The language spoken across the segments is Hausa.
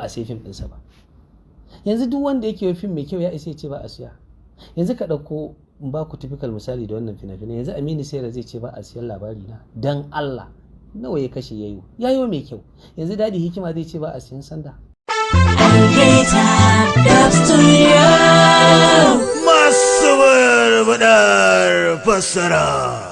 a sai fim ɗinsa ba. Yanzu duk wanda yake yi fim mai kyau ya isa ya ce ba a siya. Yanzu ka ɗauko, in ba ku typical misali da wannan fina-finai, yanzu Aminu Saira zai ce ba a siyan Labari Na? Dan Allah, nawa ya kashe yayo yayo mai kyau? Yanzu Dadi Hikima zai ce ba a siyan Sanda? Algaita Dub Studio. Masu barbaɗar fassara.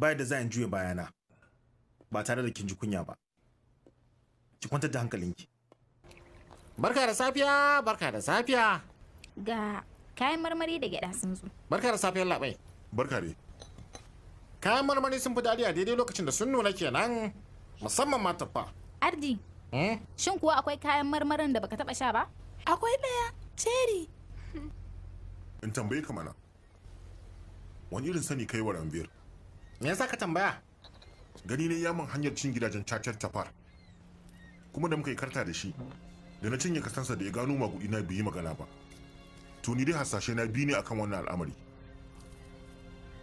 Bayar da za in juya bayana ba tare da kin ji kunya ba. Ki kwantar da hankalinki. Barka da safiya, barka da safiya. Ga kayan marmari da gyada sun zo. Barka da safiyar, labai. Barka dai. Kayan marmari sun fi daɗi a daidai lokacin da sun nuna kenan, musamman ma tuffa. Ardi, shin kuwa akwai kayan marmarin da baka taba sha ba? Akwai ɗaya, cherry. In tambaye ka mana. Wani irin sani kai wa Ranbir? Me yasa ka tambaya? Gani ne yamin hanyar cin gidajen cacar Tafar. Kuma da muka yi karta da shi, da na cinye kasansa da ya gano magudi na biyi magana ba. To, ni dai hasashe na biyu ne akan wannan al'amari.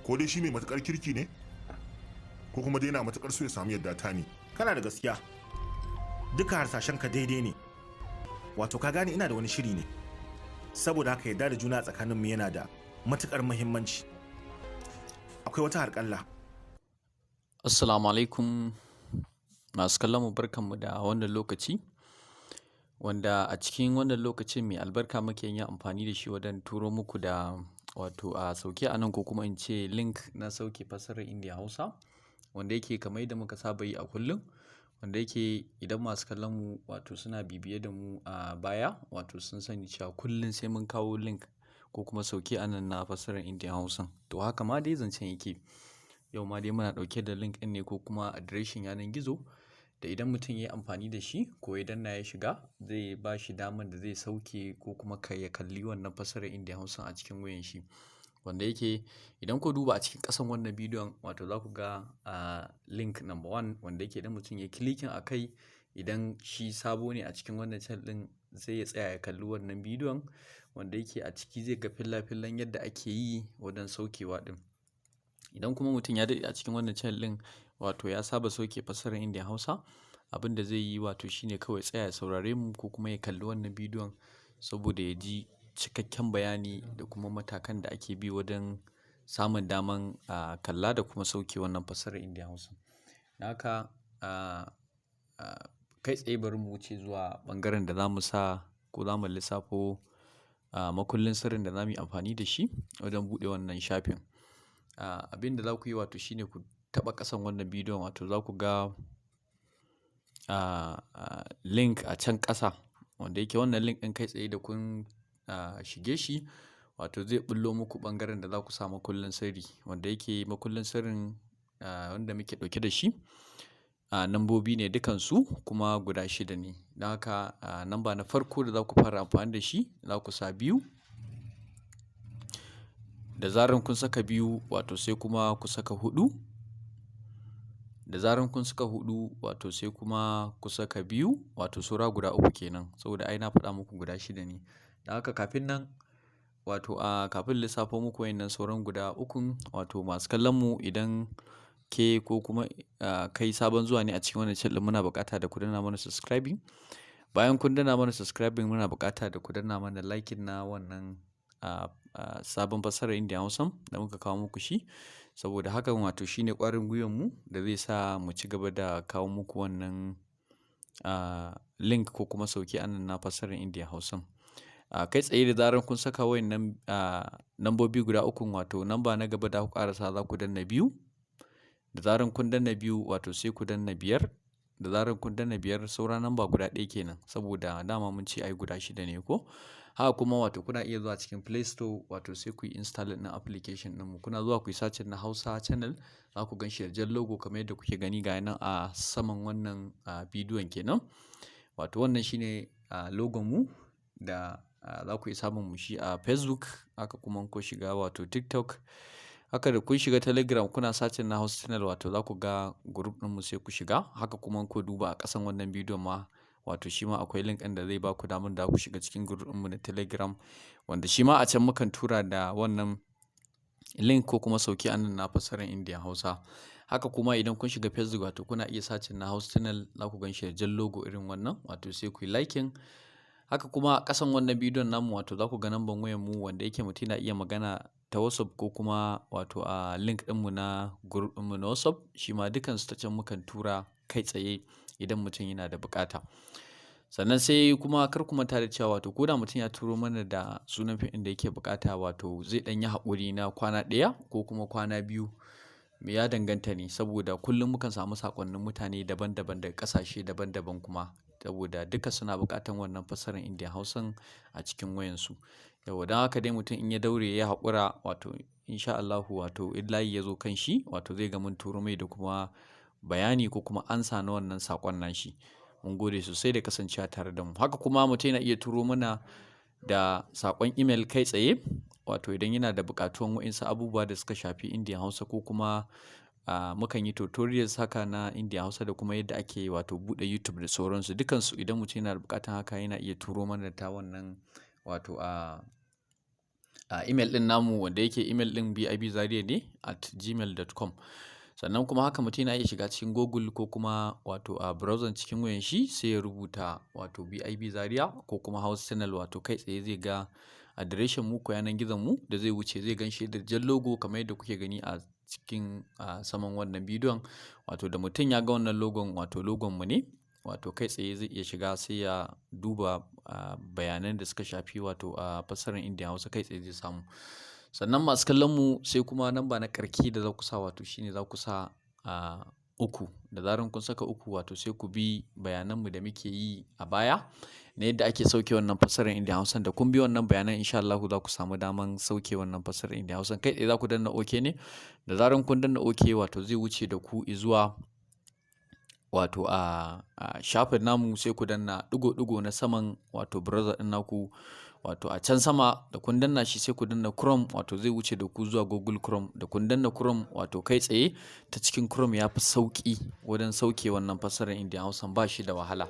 Ko dai shi mai matukar kirki ne? Ko kuma dai yana matukar so ya samu yadda ta ne. Kana da gaskiya. Duka harsashen ka daidai ne. Wato ka gane, ina da wani shiri ne. Saboda haka yadda da juna tsakaninmu yana da matukar muhimmanci. Akwai wata harƙalla. Assalamu alaikum masu kallon mu, barkanmu da wannan lokaci, wanda a cikin wannan lokacin mai albarka muke yin amfani da shi wajen turo muku da wato a sauke a nan, ko kuma in ce link na sauke fassarar Indiya Hausa, wanda yake kamar yadda muka saba yi a kullum, wanda yake idan masu kallon mu wato suna bibiye da mu a baya, wato sun sani cewa kullum sai mun kawo link ko kuma sauke a nan na fassarar Indiya Hausa. To, haka ma dai zancen yake. Yau ma dai muna ɗauke da link ɗin ne, ko kuma adireshin yanar gizo da idan mutum ya yi amfani da shi ko ya danna ya shiga, zai ba shi daman da zai sauke ko kuma kai ya kalli wannan fassarar Indiya Hausa a cikin wayan shi. Wanda yake idan ku duba a cikin ƙasan wannan bidiyon, wato za ku ga link number one, wanda yake idan mutum ya clicking a kai, idan shi sabo ne a cikin wannan channel ɗin, zai ya tsaya ya kalli wannan bidiyon, wanda yake a ciki zai ga filla-fillan yadda ake yi wajen saukewa ɗin. Idan kuma mutum ya daɗe a cikin wannan channel ɗin, wato ya saba sauke fassarar Indiya Hausa, abin da zai yi wato shine kawai tsaya ya saurare mu ko kuma ya kalli wannan bidiyon saboda ya ji cikakken bayani da kuma matakan da ake bi wajen samun daman kalla da kuma sauke wannan fassarar Indiya Hausa. Don haka kai tsaye bari mu wuce zuwa ɓangaren da za mu sa ko za mu lissafo makullin sirrin da za mu yi amfani da shi wajen buɗe wannan shafin. Abin da za ku yi wato shine ku taɓa ƙasan wannan bidiyon, wato za ku ga link a can ƙasa, wanda yake wannan link ɗin kai tsaye da kun shige shi, wato zai ɓullo muku ɓangaren da za ku sa makullin sirri, wanda yake makullin sirrin wanda muke ɗauke da shi nambobi ne dukansu kuma guda shida ne. Don haka namba na farko da za ku fara amfani da shi, za ku sa 2. Da zarar kun saka 2, wato sai kuma ku saka 4. Da zarar kun saka 4, wato sai kuma ku saka 2, wato saura guda uku kenan, saboda ai na faɗa muku guda shida ne. Don haka kafin nan, wato kafin lissafo muku wayannan sauran guda ukun, wato masu kallon mu, idan ke ko kuma kai sabon zuwa ne a cikin wannan channel, muna buƙata da ku danna mana subscribing. Bayan kun danna mana subscribing, muna buƙata da ku danna mana liking na wannan sabon fassarar Indian Hausan da muka kawo muku shi. Saboda hakan wato shine ƙwarin gwiwan mu da zai sa mu ci gaba da kawo muku wannan link ko kuma sauke anan na fassarar Indian Hausan. Kai tsaye da zarar kun saka wayannan nambobi guda ukun, wato namba na gaba da ku ƙarasa za ku danna 2. Da zarar kun danna 2, wato sai ku danna 5. Da zarar kun danna 5, saura namba guda ɗaya kenan, saboda dama mun ce ai guda shida ne ko. Haka kuma wato kuna iya zuwa cikin Play Store, wato sai ku yi install ɗin application ɗinmu. Kuna zuwa ku yi searching na Hausa Channel, za ku gan shi da jan logo kamar yadda kuke gani ga nan a saman wannan bidiyon kenan. Wato wannan shine logon mu da za ku iya samun mu shi a Facebook, haka kuma ku shiga wato TikTok. Haka da kun shiga Telegram, kuna searching na Hausa Channel, wato za ku ga group ɗinmu, sai ku shiga. Haka kuma ku duba a ƙasan wannan bidiyon ma, wato shi ma akwai link ɗin da zai ba ku damar da ku shiga cikin group ɗinmu na Telegram, wanda shi ma a can mukan tura da wannan link ko kuma sauke anan na fassarar Indian Hausa. Haka kuma idan kun shiga Facebook, wato kuna iya searching na Hausa Channel, za ku gan shi da jan logo irin wannan, wato sai ku yi liking. Haka kuma ƙasan wannan bidiyon namu, wato za ku ga namban wayan mu wanda yake mutum na iya magana ta WhatsApp ko kuma wato a link ɗinmu na group ɗinmu na WhatsApp. Shi ma dukansu ta can mukan tura kai tsaye idan mutum yana da buƙata. Sannan sai kuma kar ku manta da cewa wato ko da mutum ya turo mana da sunan fim ɗin da yake buƙata, wato zai ɗan yi haƙuri na kwana 1 ko kuma kwana 2. Ya danganta ne, saboda kullum mukan samu saƙonnin mutane daban-daban daga ƙasashe daban-daban kuma, saboda duka suna buƙatan wannan fassarar Indian Hausan a cikin wayansu. Yauwa, don haka dai mutum in ya daure ya haƙura, wato in sha Allahu, wato in layi ya zo kan shi, wato zai ga mun turo mai da kuma bayani ko kuma amsa na wannan saƙon nashi. Mun gode sosai da kasancewa tare da mu. Haka kuma mutum yana iya turo mana da saƙon email kai tsaye, wato idan yana da buƙatuwan waƴansu abubuwa da suka shafi Indian Hausa, ko kuma mukan yi tutorials haka na Indian Hausa da kuma yadda ake wato buɗe YouTube da sauransu. Dukansu idan mutum yana da buƙatan haka, yana iya turo mana ta wannan wato a email ɗin namu, wanda yake email ɗin bibzaria ne@gmail.com. Sannan kuma haka mutum yana iya shiga cikin Google ko kuma wato a browser cikin wayan shi, sai ya rubuta wato BIB Zaria ko kuma Hausa Channel, wato kai tsaye zai ga adireshin mu ko yanar gizon mu da zai wuce, zai gan shi da jan logo kamar yadda kuke gani a cikin saman wannan bidiyon. Wato da mutum ya ga wannan logon, wato logon mu ne, wato kai tsaye zai iya shiga sai ya duba bayanan da suka shafi wato a fassarar Indian Hausa, kai tsaye zai samu. Sannan masu kallon mu, sai kuma namba na ƙarshe da za ku sa, wato shine za ku sa 3. Da zarar kun saka 3, wato sai ku bi bayanan mu da muke yi a baya na yadda ake sauke wannan fassarar Indian Hausan. Da kun bi wannan bayanan, in sha Allahu za ku samu daman sauke wannan fassarar Indian Hausan. Kai tsaye za ku danna OK ne. Da zarar kun danna OK, wato zai wuce da ku izuwa wato a shafin namu, sai ku danna ɗigo-ɗigo na saman wato browser ɗin naku, wato a can sama. Da kun danna shi, sai ku danna Chrome, wato zai wuce da ku zuwa Google Chrome. Da kun danna Chrome, wato kai tsaye ta cikin Chrome ya fi sauƙi wajen sauke wannan fassarar Indian Hausan, ba shi da wahala.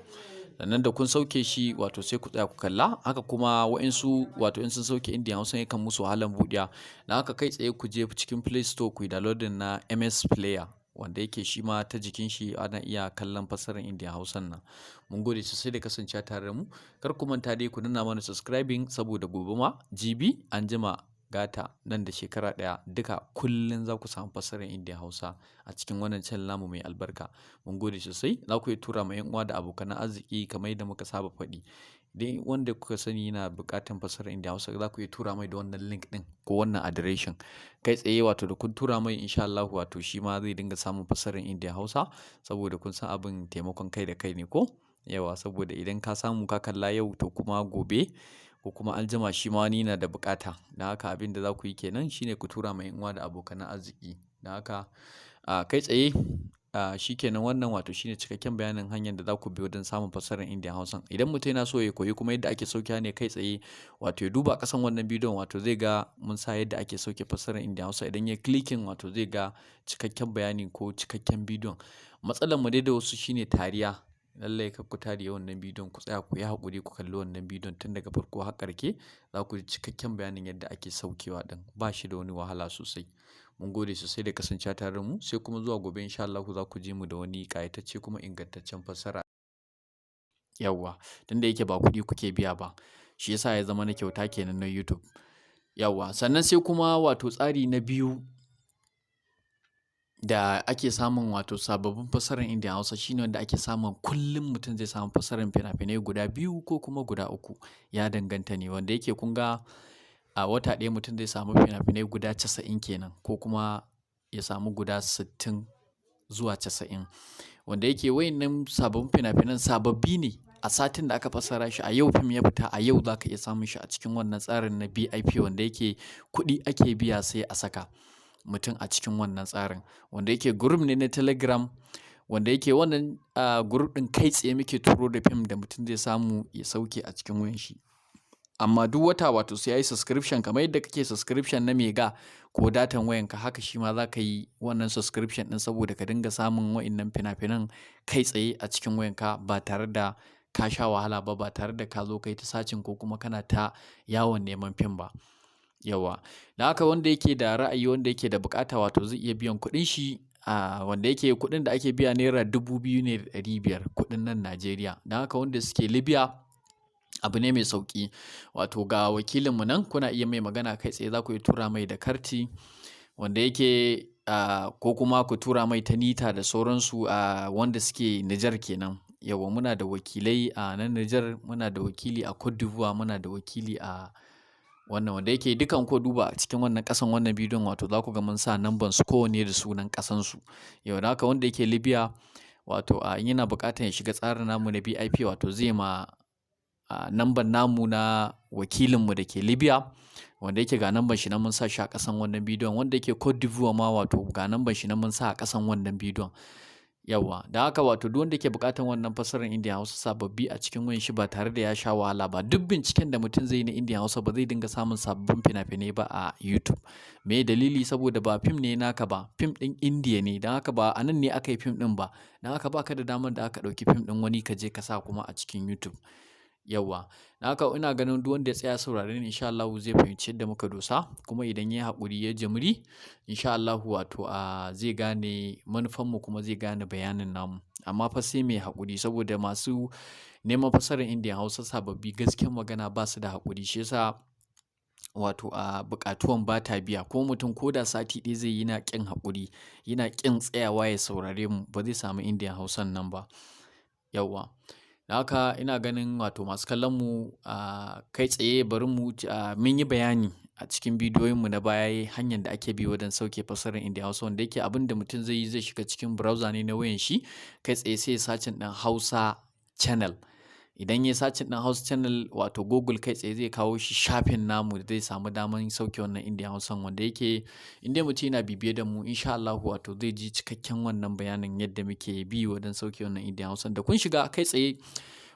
Sannan da kun sauke shi, wato sai ku tsaya ku kalla. Haka kuma waƴansu, wato in sun sauke Indian Hausan, yakan musu wahalan buɗewa. Don haka kai tsaye ku je cikin Play Store ku yi downloading na MS Player, wanda yake shi ma ta jikin shi ana iya kallon fassarar Indian Hausan nan. Mun gode sosai da kasancewa tare da mu. Kar ku manta dai ku danna mana subscribing, saboda gobe ma, jibi, anjima, gata, nan da shekara ɗaya, duka kullum za ku samu fassarar Indian Hausa a cikin wannan channel namu mai albarka. Mun gode sosai. Za ku iya tura ma 'yan uwa da abokan arziki kamar yadda muka saba faɗi. Dai wanda kuka sani yana buƙatar fassarar Indian Hausa, za ku iya tura mai da wannan link ɗin ko wannan adireshin. Kai tsaye wato da kun tura mai, in sha Allahu, wato shi ma zai dinga samun fassarar Indian Hausa, saboda kun san abin taimakon kai da kai ne ko? Yauwa, saboda idan ka samu ka kalla yau, to kuma gobe ko kuma anjima shi ma wani yana da buƙata. Don haka abin da za ku yi kenan shine ku tura ma 'yan uwa da abokan arziki. Don haka kai tsaye shi kenan, wannan wato shine cikakken bayanin hanyar da za ku bi wajen samun fassarar Indian Hausan. Idan mutum yana so ya koyi kuma yadda ake saukewa ne kai tsaye, wato ya duba ƙasan wannan bidiyon, wato zai ga mun sa yadda ake sauke fassarar Indian Hausa. Idan ya clicking, wato zai ga cikakken bayani ko cikakken bidiyon. Matsalar mu dai da wasu shine tariya. Lallai kar ku tariye wannan bidiyon, ku tsaya ku yi haƙuri ku kalli wannan bidiyon tun daga farko har ƙarshe. Za ku ji cikakken bayanin yadda ake saukewa ɗin. Ba shi da wani wahala sosai. Mun gode sosai da kasancewa tare da mu, sai kuma zuwa gobe in sha Allahu za ku ji mu da wani ƙayatacce kuma ingantaccen fassara. Yauwa, tunda yake ba kuɗi kuke biya ba, shi yasa ya zama na kyauta kenan na YouTube. Yawwa, sannan sai kuma wato tsari na biyu da ake samun wato sababbin fassarar Indian Hausa shine wanda ake samun kullum mutum zai samu fassarar fina-finai guda biyu ko kuma guda uku, ya danganta ne. Wanda yake kun ga a wata ɗaya mutum zai samu fina-finai guda 90 kenan, ko kuma ya samu guda 60 zuwa 90. Wanda yake wayannan sababbin fina-finan sababbi ne a satin da aka fassara shi, a yau fim ya fita, a yau za ka iya samun shi a cikin wannan tsarin na VIP, wanda yake kuɗi ake biya sai a saka mutum a cikin wannan tsarin. Wanda yake group ne na Telegram, wanda yake wannan group ɗin kai tsaye muke turo da fim da mutum zai samu ya sauke a cikin wayan shi. Amma duk wata wato sai yayi subscription, kamar yadda kake subscription na mega ko datan wayanka, haka shi ma za ka yi wannan subscription ɗin saboda ka dinga samun wa'innan fina-finan kai tsaye a cikin wayanka ba tare da ka sha wahala ba, ba tare da ka zo kai ta searching ko kuma kana ta yawon neman fim ba. Yawwa, don haka wanda yake da ra'ayi, wanda yake da buƙata, wato zai iya biyan kuɗin shi, a wanda yake kuɗin da ake biya ₦2,500, kuɗin nan Najeriya. Don haka wanda suke Libya, abu ne mai sauƙi. Wato ga wakilinmu nan, kuna iya mai magana kai tsaye, za ku iya tura mai da karti wanda yake ko kuma ku tura mai ta NITA da sauransu, a wanda suke Nijar kenan. Yawwa, muna da wakilai a nan Nijar, muna da wakili a Cote d'Ivoire, muna da wakili a wannan, wanda yake dukan ku duba a cikin wannan ƙasan wannan bidiyon, wato za ku ga mun sa namban su kowanne da sunan ƙasansu. Yau da haka wanda yake Libya, wato a in yana buƙatar ya shiga tsarin namu na VIP, wato zai ma namban namu na wakilinmu da ke Libya, wanda yake ga namban shi nan mun sa shi a ƙasan wannan bidiyon. Wanda yake Cote d'Ivoire ma, wato ga namban shi nan mun sa a ƙasan wannan bidiyon. Yawwa, da haka wato duk wanda yake buƙatar wannan fassarar Indian Hausa sababbi a cikin wayan shi ba tare da ya sha wahala ba, duk binciken da mutum zai yi na Indian Hausa ba zai dinga samun sababbin fina-finai ba a YouTube. Me dalili? Saboda ba fim ne naka ba, fim ɗin Indiya ne. Don haka ba a nan ne aka yi fim ɗin ba. Don haka baka da damar da aka ɗauki fim ɗin wani ka je ka sa kuma a cikin YouTube. Yawwa, don haka ina ganin duk wanda ya tsaya saurare ni, insha Allahu zai fahimci yadda muka dosa, kuma idan ya yi haƙuri ya jimri, insha Allahu wato a zai gane manufanmu kuma zai gane bayanin namu. Amma fa sai mai haƙuri, saboda masu neman fassarar Indian Hausa sababbi, gaskiyar magana, ba su da haƙuri. Shi yasa wato a buƙatuwan ba ta biya. Ko mutum ko da sati ɗaya zai yi yana ƙin haƙuri, yana ƙin tsayawa ya saurare mu, ba zai samu Indian Hausan nan ba. Yawwa. Da haka ina ganin wato masu kallon mu, a kai tsaye bari mu mun yi bayani a cikin bidiyoyinmu na baya hanyar da ake bi wajen sauke fassarar Indian Hausa, wanda yake abin da mutum zai yi, zai shiga cikin browser ne na wayan shi, kai tsaye sai ya searching ɗin Hausa channel. Idan ya searching ɗin Hausa channel, wato Google kai tsaye zai kawo shi shafin namu da zai samu daman sauke wannan Indian Hausan, wanda yake in dai mutum yana bibiye da mu, insha Allahu wato zai ji cikakken wannan bayanin yadda muke bi wajen sauke wannan Indian Hausan. Da kun shiga kai tsaye,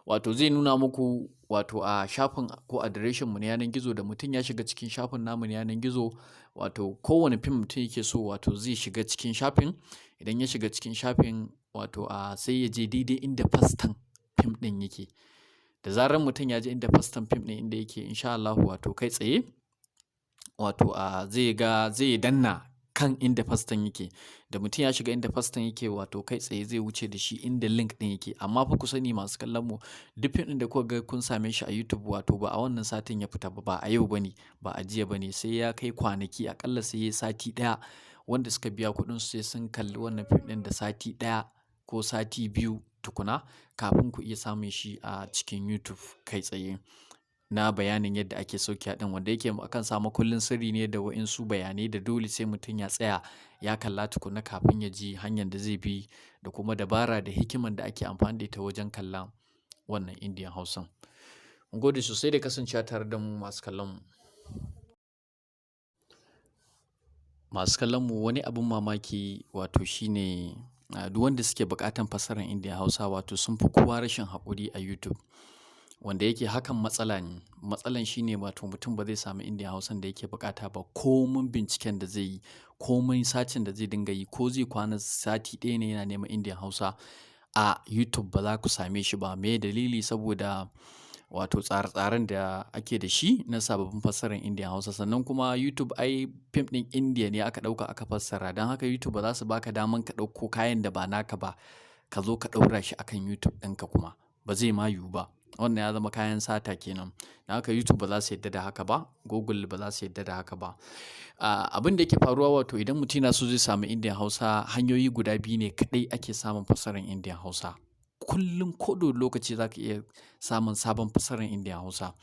wato zai nuna muku wato a shafin ko adireshin mu na yanar gizo. Da mutum ya shiga cikin shafin namu na yanar gizo, wato kowane fim mutum yake so, wato zai shiga cikin shafin. Idan ya shiga cikin shafin, wato a sai ya je daidai inda fastan fim ɗin yake. Da zarar mutum ya je inda fastan fim ɗin inda yake, insha Allahu wato kai tsaye wato a zai ga zai danna kan inda fastan yake. Da mutum ya shiga inda fastan yake, wato kai tsaye zai wuce da shi inda link ɗin yake. Amma fa ku sani, masu kallon mu, duk fim ɗin da kuka ga kun same shi a YouTube, wato ba a wannan satin ya fita ba, ba a yau bane, ba a jiya bane, sai ya kai kwanaki, aƙalla sai yayi sati ɗaya. Wanda suka biya kuɗin su sai sun kalli wannan fim ɗin da sati ɗaya ko sati biyu tukuna kafin ku iya samun shi a cikin YouTube kai tsaye. Na bayanin yadda ake sauke ɗin, wanda yake akan sa makullin sirri ne da wa'insu bayanai da dole sai mutum ya tsaya ya kalla tukuna kafin ya ji hanyar da zai bi da kuma dabara da hikiman da ake amfani da ita wajen kallon wannan Indian Hausan. Mun gode sosai da kasancewa tare da mu, masu kallon mu. Masu kallon mu, wani abin mamaki wato shine duk wanda suke buƙatan fassarar Indian Hausa, wato sun fi kowa rashin haƙuri a YouTube. Wanda yake hakan matsala ne. Matsalan shine wato mutum ba zai sami Indian Hausan da yake buƙata ba, komin binciken da zai yi, komin searching da zai dinga yi, ko zai kwana sati ɗaya ne yana neman Indian Hausa a YouTube, ba za ku same shi ba. Me dalili? Saboda wato tsare-tsaren da ake da shi na sababbin fassarar Indian Hausa. Sannan kuma YouTube ai fim ɗin Indiya ne aka ɗauka aka fassara. Don haka YouTube ba za su baka daman ka ɗauko kayan da ba naka ba ka zo ka ɗaura shi akan YouTube ɗinka kuma. Ba zai ma yiwu ba. Wannan ya zama kayan sata kenan. Don haka YouTube ba za su yadda da haka ba, Google ba za su yadda da haka ba. Abin da yake faruwa, wato idan mutum yana so zai samu Indian Hausa, hanyoyi guda biyu ne kaɗai ake samun fassarar Indian Hausa. Kullum, ko da lokaci, za ka iya samun sabon fassarar Indian Hausa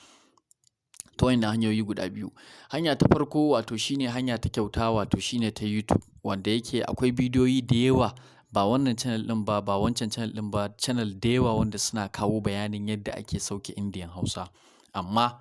ta wayannan hanyoyi guda biyu. Hanya ta farko, wato shine hanya ta kyauta, wato shine ta YouTube, wanda yake akwai bidiyoyi da yawa, ba wannan channel ɗin ba, ba wancan channel ɗin ba, channel da yawa wanda suna kawo bayanin yadda ake sauke Indian Hausa. Amma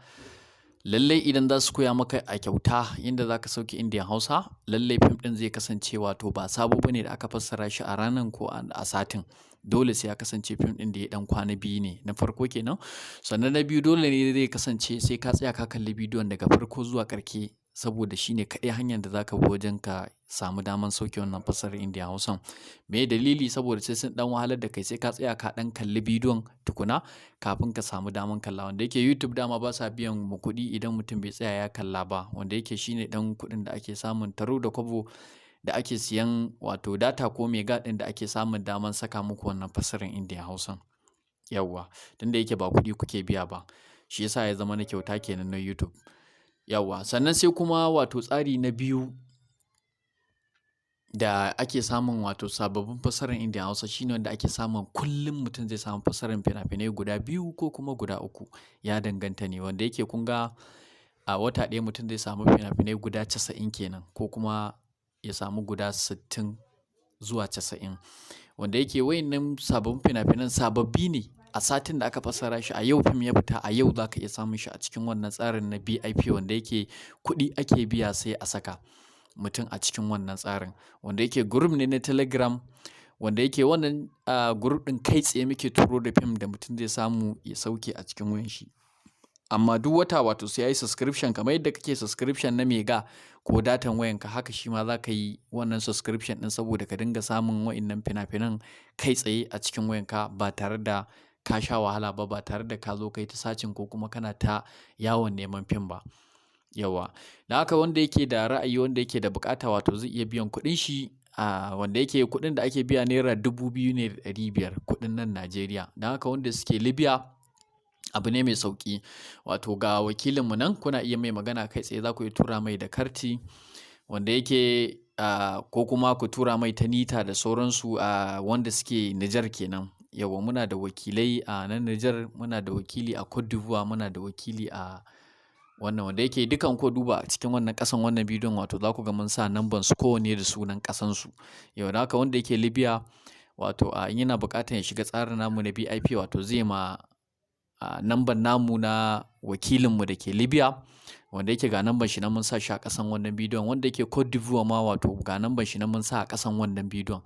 lallai idan za su koya maka a kyauta yadda za ka sauke Indian Hausa, lallai fim ɗin zai kasance wato ba sabo bane da aka fassara shi a ranan ko a satin. Dole sai ya kasance fim ɗin da ya ɗan kwana biyu ne, na farko kenan. Sannan na biyu, dole ne zai kasance sai ka tsaya ka kalli bidiyon daga farko zuwa ƙarshe, saboda shi ne kaɗai hanyar da za ka bi wajen ka samu daman sauke wannan fassarar Indian Hausan. Me dalili? Saboda sai sun ɗan wahalar da kai, sai ka tsaya ka ɗan kalli bidiyon tukuna kafin ka samu daman kalla. Wanda yake YouTube dama ba sa biyan mu kuɗi idan mutum bai tsaya ya kalla ba, wanda yake shine ɗan kuɗin da ake samun, taro da kwabo da ake siyan wato data ko mega ɗin da ake samun daman saka muku wannan fassarar Indian Hausan. Yawwa, tunda yake ba kuɗi kuke biya ba, shi yasa ya zama na kyauta kenan na YouTube. Yawwa, sannan sai kuma wato tsari na biyu da ake samun wato sababbin fassarar Indian Hausa, shine wanda ake samun kullum mutum zai samu fassarar fina-finai guda biyu ko kuma guda uku, ya danganta ne. Wanda yake kun ga a wata ɗaya mutum zai samu fina-finai guda 90 kenan, ko kuma ya samu guda 60 zuwa 90. Wanda yake wayannan sababbin fina-finan sababbi ne a satin da aka fassara shi, a yau fim ya fita, a yau za ka iya samun shi a cikin wannan tsarin na VIP, wanda yake kuɗi ake biya sai a saka mutum a cikin wannan tsarin. Wanda yake group ne na Telegram, wanda yake wannan group ɗin kai tsaye muke turo da fim da mutum zai samu ya sauke a cikin wayan shi. Amma duk wata wato sai yayi subscription, kamar yadda kake subscription na mega ko datan wayanka, haka shi ma za ka yi wannan subscription ɗin saboda ka dinga samun wa'innan fina-finan kai tsaye a cikin wayanka, ba tare da ka sha wahala ba, ba tare da ka zo ka yi ta searching ko kuma kana ta yawon neman fim ba. Yauwa. Dan haka wanda yake da ra'ayi, wanda yake da buƙata, wato zai iya biyan kuɗin shi, wanda yake kuɗin da ake biya ₦2,500 ne, kuɗin nan Najeriya. Dan haka wanda suke Libya, abu ne mai sauƙi. Wato ga wakilinmu nan, kuna iya mai magana kai tsaye, za ku iya tura mai da karti wanda yake ko kuma ku tura mai ta NITA da sauransu, wanda suke Nijar kenan. Yauwa, muna da wakilai a nan Nijar, muna da wakili a Cote d'Ivoire, muna da wakili a wannan, wanda yake dukan ku duba a cikin wannan ƙasan wannan bidiyon, wato za ku ga mun sa number su, kowanne da sunan ƙasansu. Yau, dan haka wanda yake Libya, wato in yana buƙatar ya shiga tsarin namu na VIP, wato zai ma number namu na wakilinmu da ke Libya, wanda yake ga number shi nan mun sa shi a ƙasan wannan bidiyon. Wanda yake Cote d'Ivoire ma, wato ga number shi nan mun sa a ƙasan wannan bidiyon.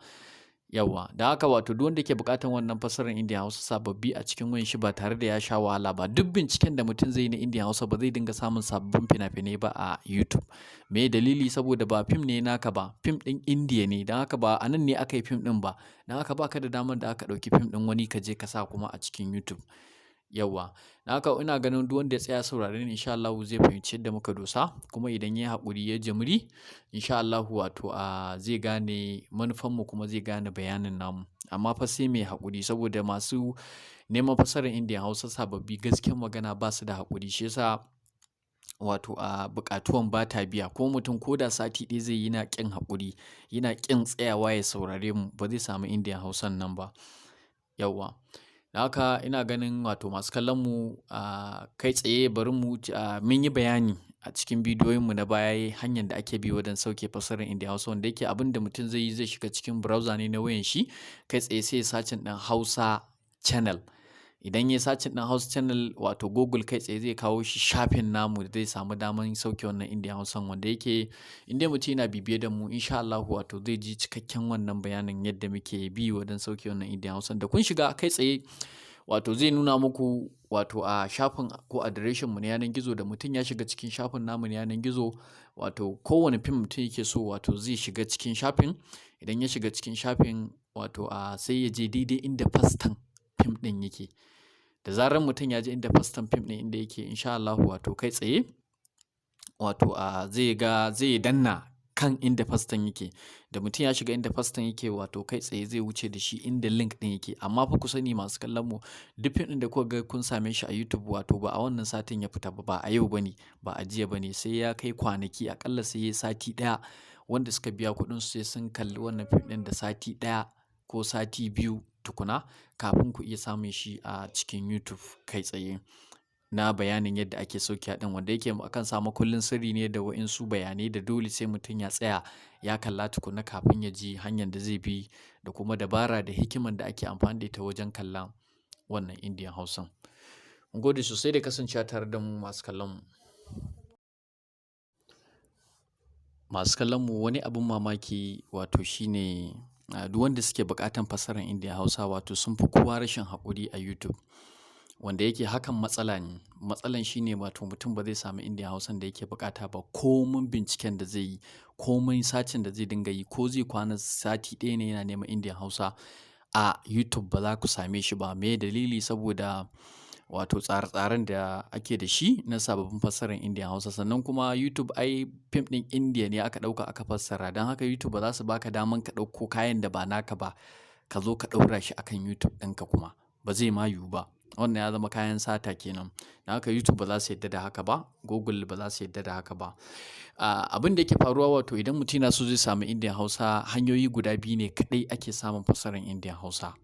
Yauwa, da haka wato duk wanda yake buƙatar wannan fassarar Indian Hausa sababbi a cikin wayan shi ba tare da ya sha wahala ba. Duk binciken da mutum zai yi na Indian Hausa, ba zai dinga samun sababbin fina-finai ba a YouTube. Me dalili? Saboda ba fim ne naka ba, fim ɗin Indiya ne. Don haka ba a nan ne aka yi fim ɗin ba. Don haka ba ka da damar da aka ɗauki fim ɗin wani ka je ka sa kuma a cikin YouTube. Yauwa. Don haka ina ganin duk wanda ya tsaya saurare ni, insha Allahu zai fahimci yadda muka dosa. Kuma idan ya yi haƙuri ya jimri, insha Allahu wato zai gane manufanmu kuma zai gane bayanin namu. Amma fa sai mai haƙuri, saboda masu neman fassarar Indian Hausa sababbi, gaskiyar magana, ba su da haƙuri. Shi yasa wato buƙatuwan ba ta biya. Ko mutum ko da sati ɗaya zai yi yana ƙin haƙuri, yana ƙin tsayawa ya saurare mu, ba zai samu Indian Hausan nan ba. Yauwa. Don haka ina ganin wato masu kallon mu, kai tsaye bari mu mun yi bayani a cikin bidiyoyinmu na baya hanyar da ake bi wajen sauke fassarar Indian Hausa, wanda yake abin da mutum zai yi, zai shiga cikin browser ne na wayan shi, kai tsaye sai ya searching ɗin Hausa channel. Idan ya searching ɗin Hausa channel, wato Google kai tsaye zai kawo shi shafin namu da zai samu daman sauke wannan Indian Hausan, wanda yake in dai mutum yana bibiye da mu, insha Allahu wato zai ji cikakken wannan bayanin yadda muke bi wajen sauke wannan Indian Hausan. Da kun shiga kai tsaye, wato zai nuna muku wato a shafin ko adireshin mu na yanar gizo. Da mutum ya shiga cikin shafin namu na yanar gizo, wato kowane fim mutum yake so, wato zai shiga cikin shafin. Idan ya shiga cikin shafin, wato sai ya je daidai inda fastan fim ɗin yake. Da zarar mutum ya je inda fastan fim ɗin inda yake, insha Allahu wato kai tsaye wato zai ga zai danna kan inda fastan yake. Da mutum ya shiga inda fastan yake, wato kai tsaye zai wuce da shi inda link ɗin yake. Amma fa ku sani, masu kallon mu, duk fim ɗin da kuka ga kun same shi a YouTube, wato ba a wannan satin ya fita ba, ba a yau bane, ba a jiya bane, sai ya kai kwanaki, aƙalla sai ya sati ɗaya. Wanda suka biya kuɗin su sai sun kalli wannan fim ɗin da sati 1 ko sati 2 tukuna kafin ku iya samun shi a cikin YouTube kai tsaye. Na bayanin yadda ake saukewa ɗin, wanda yake akan sa makullin sirri ne da wa'insu bayanai da dole sai mutum ya tsaya ya kalla tukuna kafin ya ji hanyar da zai bi da kuma dabara da hikiman da ake amfani da ita wajen kallon wannan Indian Hausan. Mun gode sosai da kasancewa tare da mu, masu kallon mu. Masu kallon mu, wani abin mamaki wato shine duk wanda suke buƙatan fassarar Indian Hausa, wato sun fi kowa rashin haƙuri a YouTube. Wanda yake hakan matsala ne. Matsalan shine wato mutum ba zai samu Indian Hausan da yake buƙata ba, komin binciken da zai yi, komin searching da zai dinga yi, ko zai kwana sati ɗaya ne yana neman Indian Hausa a YouTube, ba za ku same shi ba. Me dalili? Saboda wato tsare-tsaren da ake da shi na sababbin fassarar Indian Hausa. Sannan kuma YouTube ai fim ɗin Indiya ne aka ɗauka aka fassara. Don haka YouTube ba za su baka daman ka ɗauko kayan da ba naka ba ka zo ka ɗaura shi akan YouTube ɗinka kuma. Ba zai ma yiwu ba. Wannan ya zama kayan sata kenan. Don haka YouTube ba za su yarda da haka ba, Google ba za su yarda da haka ba. Abin da yake faruwa, wato idan mutum yana so zai samu Indian Hausa, hanyoyi guda biyu ne kaɗai ake samun fassarar Indian Hausa.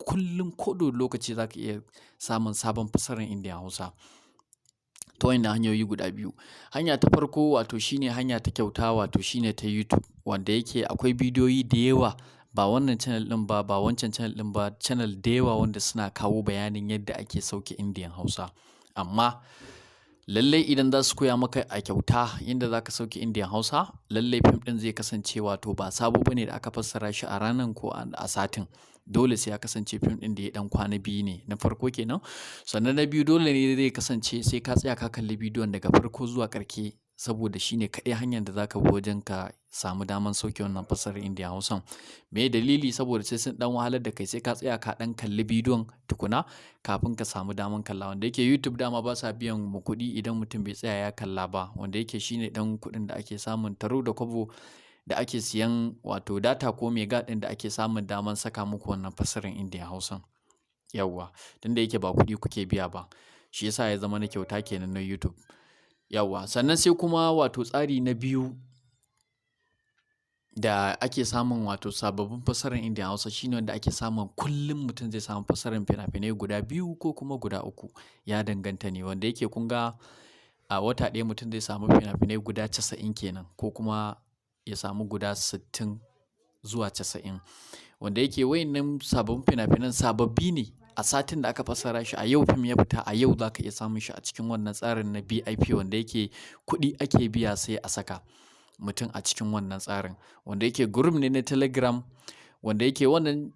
Kullum ko da lokaci za ka iya samun sabon fassarar Indian Hausa ta wannan hanyoyi guda biyu. Hanya ta farko wato shine hanya ta kyauta, wato shine ta YouTube, wanda yake akwai bidiyoyi da yawa, ba wannan channel ɗin ba, ba wancan channel ɗin ba, channel da yawa wanda suna kawo bayanin yadda ake sauke Indian Hausa. Amma lallai idan za su koya maka a kyauta yadda za ka sauke Indian Hausa, lallai fim ɗin zai kasance wato ba sabo bane da aka fassara shi a ranan ko a satin. Dole sai ya kasance fim ɗin da ya ɗan kwana biyu ne, na farko kenan. Sannan na biyu, dole ne zai kasance sai ka tsaya ka kalli bidiyon daga farko zuwa ƙarshe, saboda shine kaɗai hanyar da za ka bi wajen ka samu daman sauke wannan fassarar Indian Hausan. Me dalili? Saboda sai sun ɗan wahalar da kai, sai ka tsaya ka ɗan kalli bidiyon tukuna kafin ka samu daman kalla. Wanda yake YouTube dama ba sa biyan mu kuɗi idan mutum bai tsaya ya kalla ba, wanda yake shine ɗan kuɗin da ake samun taro da kwabo da ake siyan wato data ko mega ɗin da ake samun daman saka muku wannan fassarar Indian Hausan. Yauwa, tunda yake ba kuɗi kuke biya ba, shi yasa ya zama na kyauta kenan na YouTube. Yauwa, sannan sai kuma wato tsari na biyu da ake samun wato sababbin fassarar Indian Hausa shine wanda ake samun kullum mutum zai samu fassarar fina-finai guda biyu ko kuma guda uku. Ya danganta ne, wanda yake kun ga a wata ɗaya mutum zai samu fina-finai guda 90 kenan, ko kuma ya samu guda 60 zuwa 90. Wanda yake wayannan sababbin fina-finan sababbi ne a satin da aka fassara shi, a yau fim ya fita, a yau za ka iya samun shi a cikin wannan tsarin na VIP, wanda yake kuɗi ake biya sai a saka mutum a cikin wannan tsarin. Wanda yake group ne na Telegram, wanda yake wannan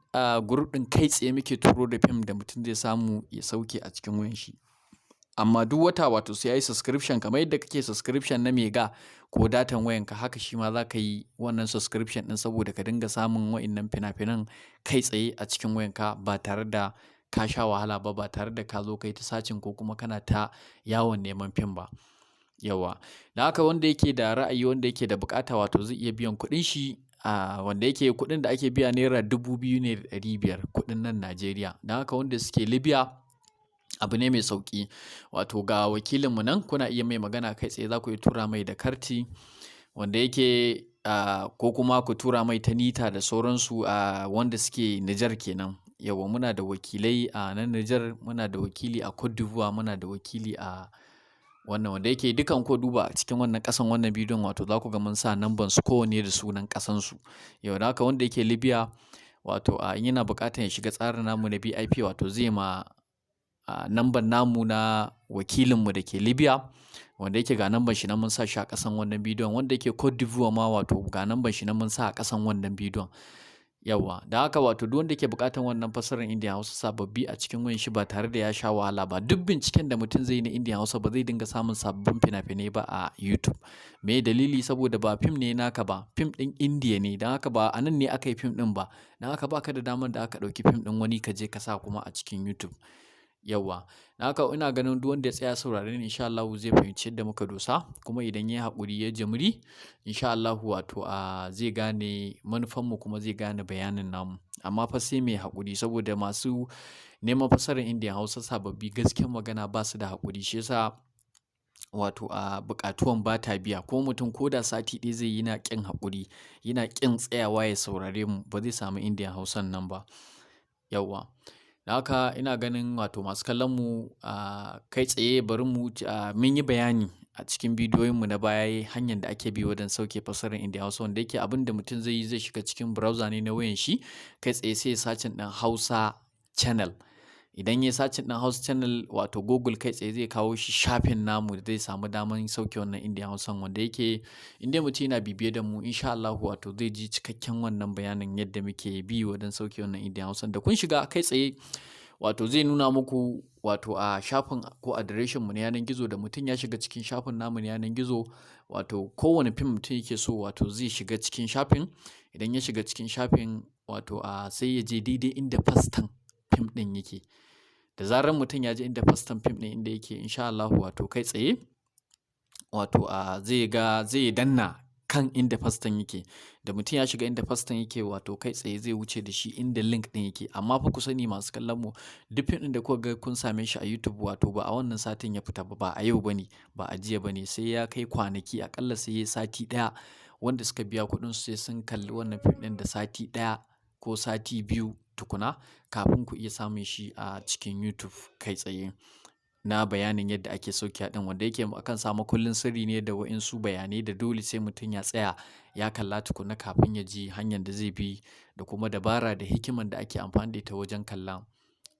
group ɗin kai tsaye muke turo da fim da mutum zai samu ya sauke a cikin wayan shi. Amma duk wata wato sai yayi subscription, kamar yadda kake subscription na mega ko datan wayanka, haka shi ma za ka yi wannan subscription ɗin saboda ka dinga samun wa'innan fina-finan kai tsaye a cikin wayanka ba tare da ka sha wahala ba, ba tare da ka zo ka yi ta searching ko kuma kana ta yawon neman fim ba. Yauwa. Dan haka wanda yake da ra'ayi, wanda yake da buƙata, wato zai iya biyan kuɗin shi, wanda yake kuɗin da ake biya ₦2,500, kuɗin nan Najeriya. Dan haka wanda suke Libya, abu ne mai sauƙi. Wato ga wakilinmu nan, kuna iya mai magana kai tsaye, za ku iya tura mai da karti wanda yake ko kuma ku tura mai ta NITA da sauransu, wanda suke Nijar kenan. Yauwa, muna da wakilai a nan Nijar, muna da wakili a Cote d'Ivoire, muna da wakili a wannan, wanda yake dukan ku duba a cikin wannan ƙasan wannan bidiyon, wato za ku ga mun sa number su kowanne da sunan ƙasansu. Yau, dan haka wanda yake Libya, wato in yana buƙatar ya shiga tsarin namu na VIP, wato zai ma number namu na wakilinmu da ke Libya, wanda yake ga number shi nan mun sa shi a ƙasan wannan bidiyon. Wanda yake Cote d'Ivoire ma, wato ga number shi nan mun sa a ƙasan wannan bidiyon. Yauwa, don haka wato duk wanda yake buƙatar wannan fassarar Indian Hausa sababbi a cikin wayan shi ba tare da ya sha wahala ba. Duk binciken da mutum zai yi na Indian Hausa, ba zai dinga samun sababbin fina-finai ba a YouTube. Me dalili? Saboda ba fim ne naka ba, fim ɗin Indiya ne. Don haka ba a nan ne aka yi fim ɗin ba. Don haka ba ka da damar da aka ɗauki fim ɗin wani ka je ka sa kuma a cikin YouTube. Yawwa, na haka ina ganin duk wanda ya tsaya saurare ni, insha Allahu zai fahimci yadda muka dosa. Kuma idan ya yi haƙuri ya jimri, insha Allahu wato a zai gane manufanmu kuma zai gane bayanin namu. Amma fa sai mai haƙuri, saboda masu neman fassarar Indian Hausa sababbi, gaskiyar magana, ba su da haƙuri. Shi yasa wato a buƙatuwan ba ta biya. Ko mutum ko da sati ɗaya zai yi yana ƙin haƙuri, yana ƙin tsayawa ya saurare mu, ba zai samu Indian Hausan nan ba. Yawwa. Da haka ina ganin wato masu kallon mu, a kai tsaye bari mu mun yi bayani a cikin bidiyoyinmu na baya hanyar da ake bi wajen sauke fassarar Indian Hausa, wanda yake abin da mutum zai yi, zai shiga cikin browser ne na wayan shi, kai tsaye sai ya searching ɗin Hausa channel. Idan ya searching ɗin Hausa channel, wato Google kai tsaye zai kawo shi shafin namu da zai samu daman sauke wannan Indian Hausan, wanda yake in dai mutum yana bibiye da mu, insha Allahu wato zai ji cikakken wannan bayanin yadda muke bi wajen sauke wannan Indian Hausan. Da kun shiga kai tsaye, wato zai nuna muku wato a shafin ko adireshin mu na yanar gizo. Da mutum ya shiga cikin shafin namu na yanar gizo, wato kowane fim mutum yake so, wato zai shiga cikin shafin. Idan ya shiga cikin shafin, wato a sai ya je daidai inda fastan fim ɗin yake. Da zarar mutum ya je inda fastan fim ɗin inda yake, insha Allahu wato kai tsaye wato a zai ga zai danna kan inda fastan yake. Da mutum ya shiga inda fastan yake, wato kai tsaye zai wuce da shi inda link ɗin yake. Amma fa ku sani, masu kallon mu, duk fim ɗin da kuka ga kun same shi a YouTube, wato ba a wannan satin ya fita ba, ba a yau bane, ba a jiya bane, sai ya kai kwanaki, aƙalla sai ya sati ɗaya. Wanda suka biya kuɗin su sai sun kalli wannan fim ɗin da sati ɗaya ko sati 2 tukuna kafin ku iya samun shi a cikin YouTube kai tsaye. Na bayanin yadda ake sauke ɗin, wanda yake akan samu kullun sirri ne da wa'insu bayanai da dole sai mutum ya tsaya ya kalla tukuna kafin ya ji hanyar da zai bi da kuma dabara da hikiman da ake amfani da ita wajen kalla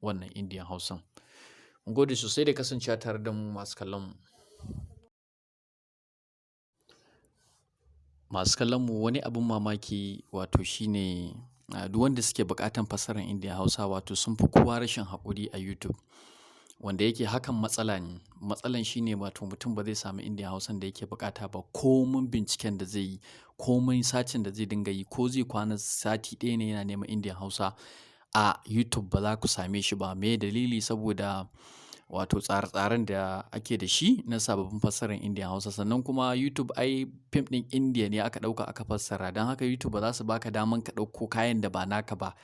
wannan Indian Hausan. Mun gode sosai da kasancewa tare da mu, masu kallon mu. Masu kallon mu, wani abin mamaki wato shine duk wanda suke buƙatan fassarar Indian Hausa, wato sun fi kowa rashin haƙuri a YouTube. Wanda yake hakan matsala ne. Matsalan shine wato mutum ba zai samu Indian Hausan da yake buƙata ba, komin binciken da zai yi, komin searching da zai dinga yi, ko zai kwana sati ɗaya ne yana neman Indian Hausa a YouTube, ba za ku same shi ba. Me dalili? Saboda wato tsare-tsaren da ake da shi na sababbin fassarar Indian Hausa. Sannan kuma YouTube ai fim ɗin Indiya ne aka ɗauka aka fassara. Don haka YouTube ba za su baka daman ka ɗauko kayan da ba naka ba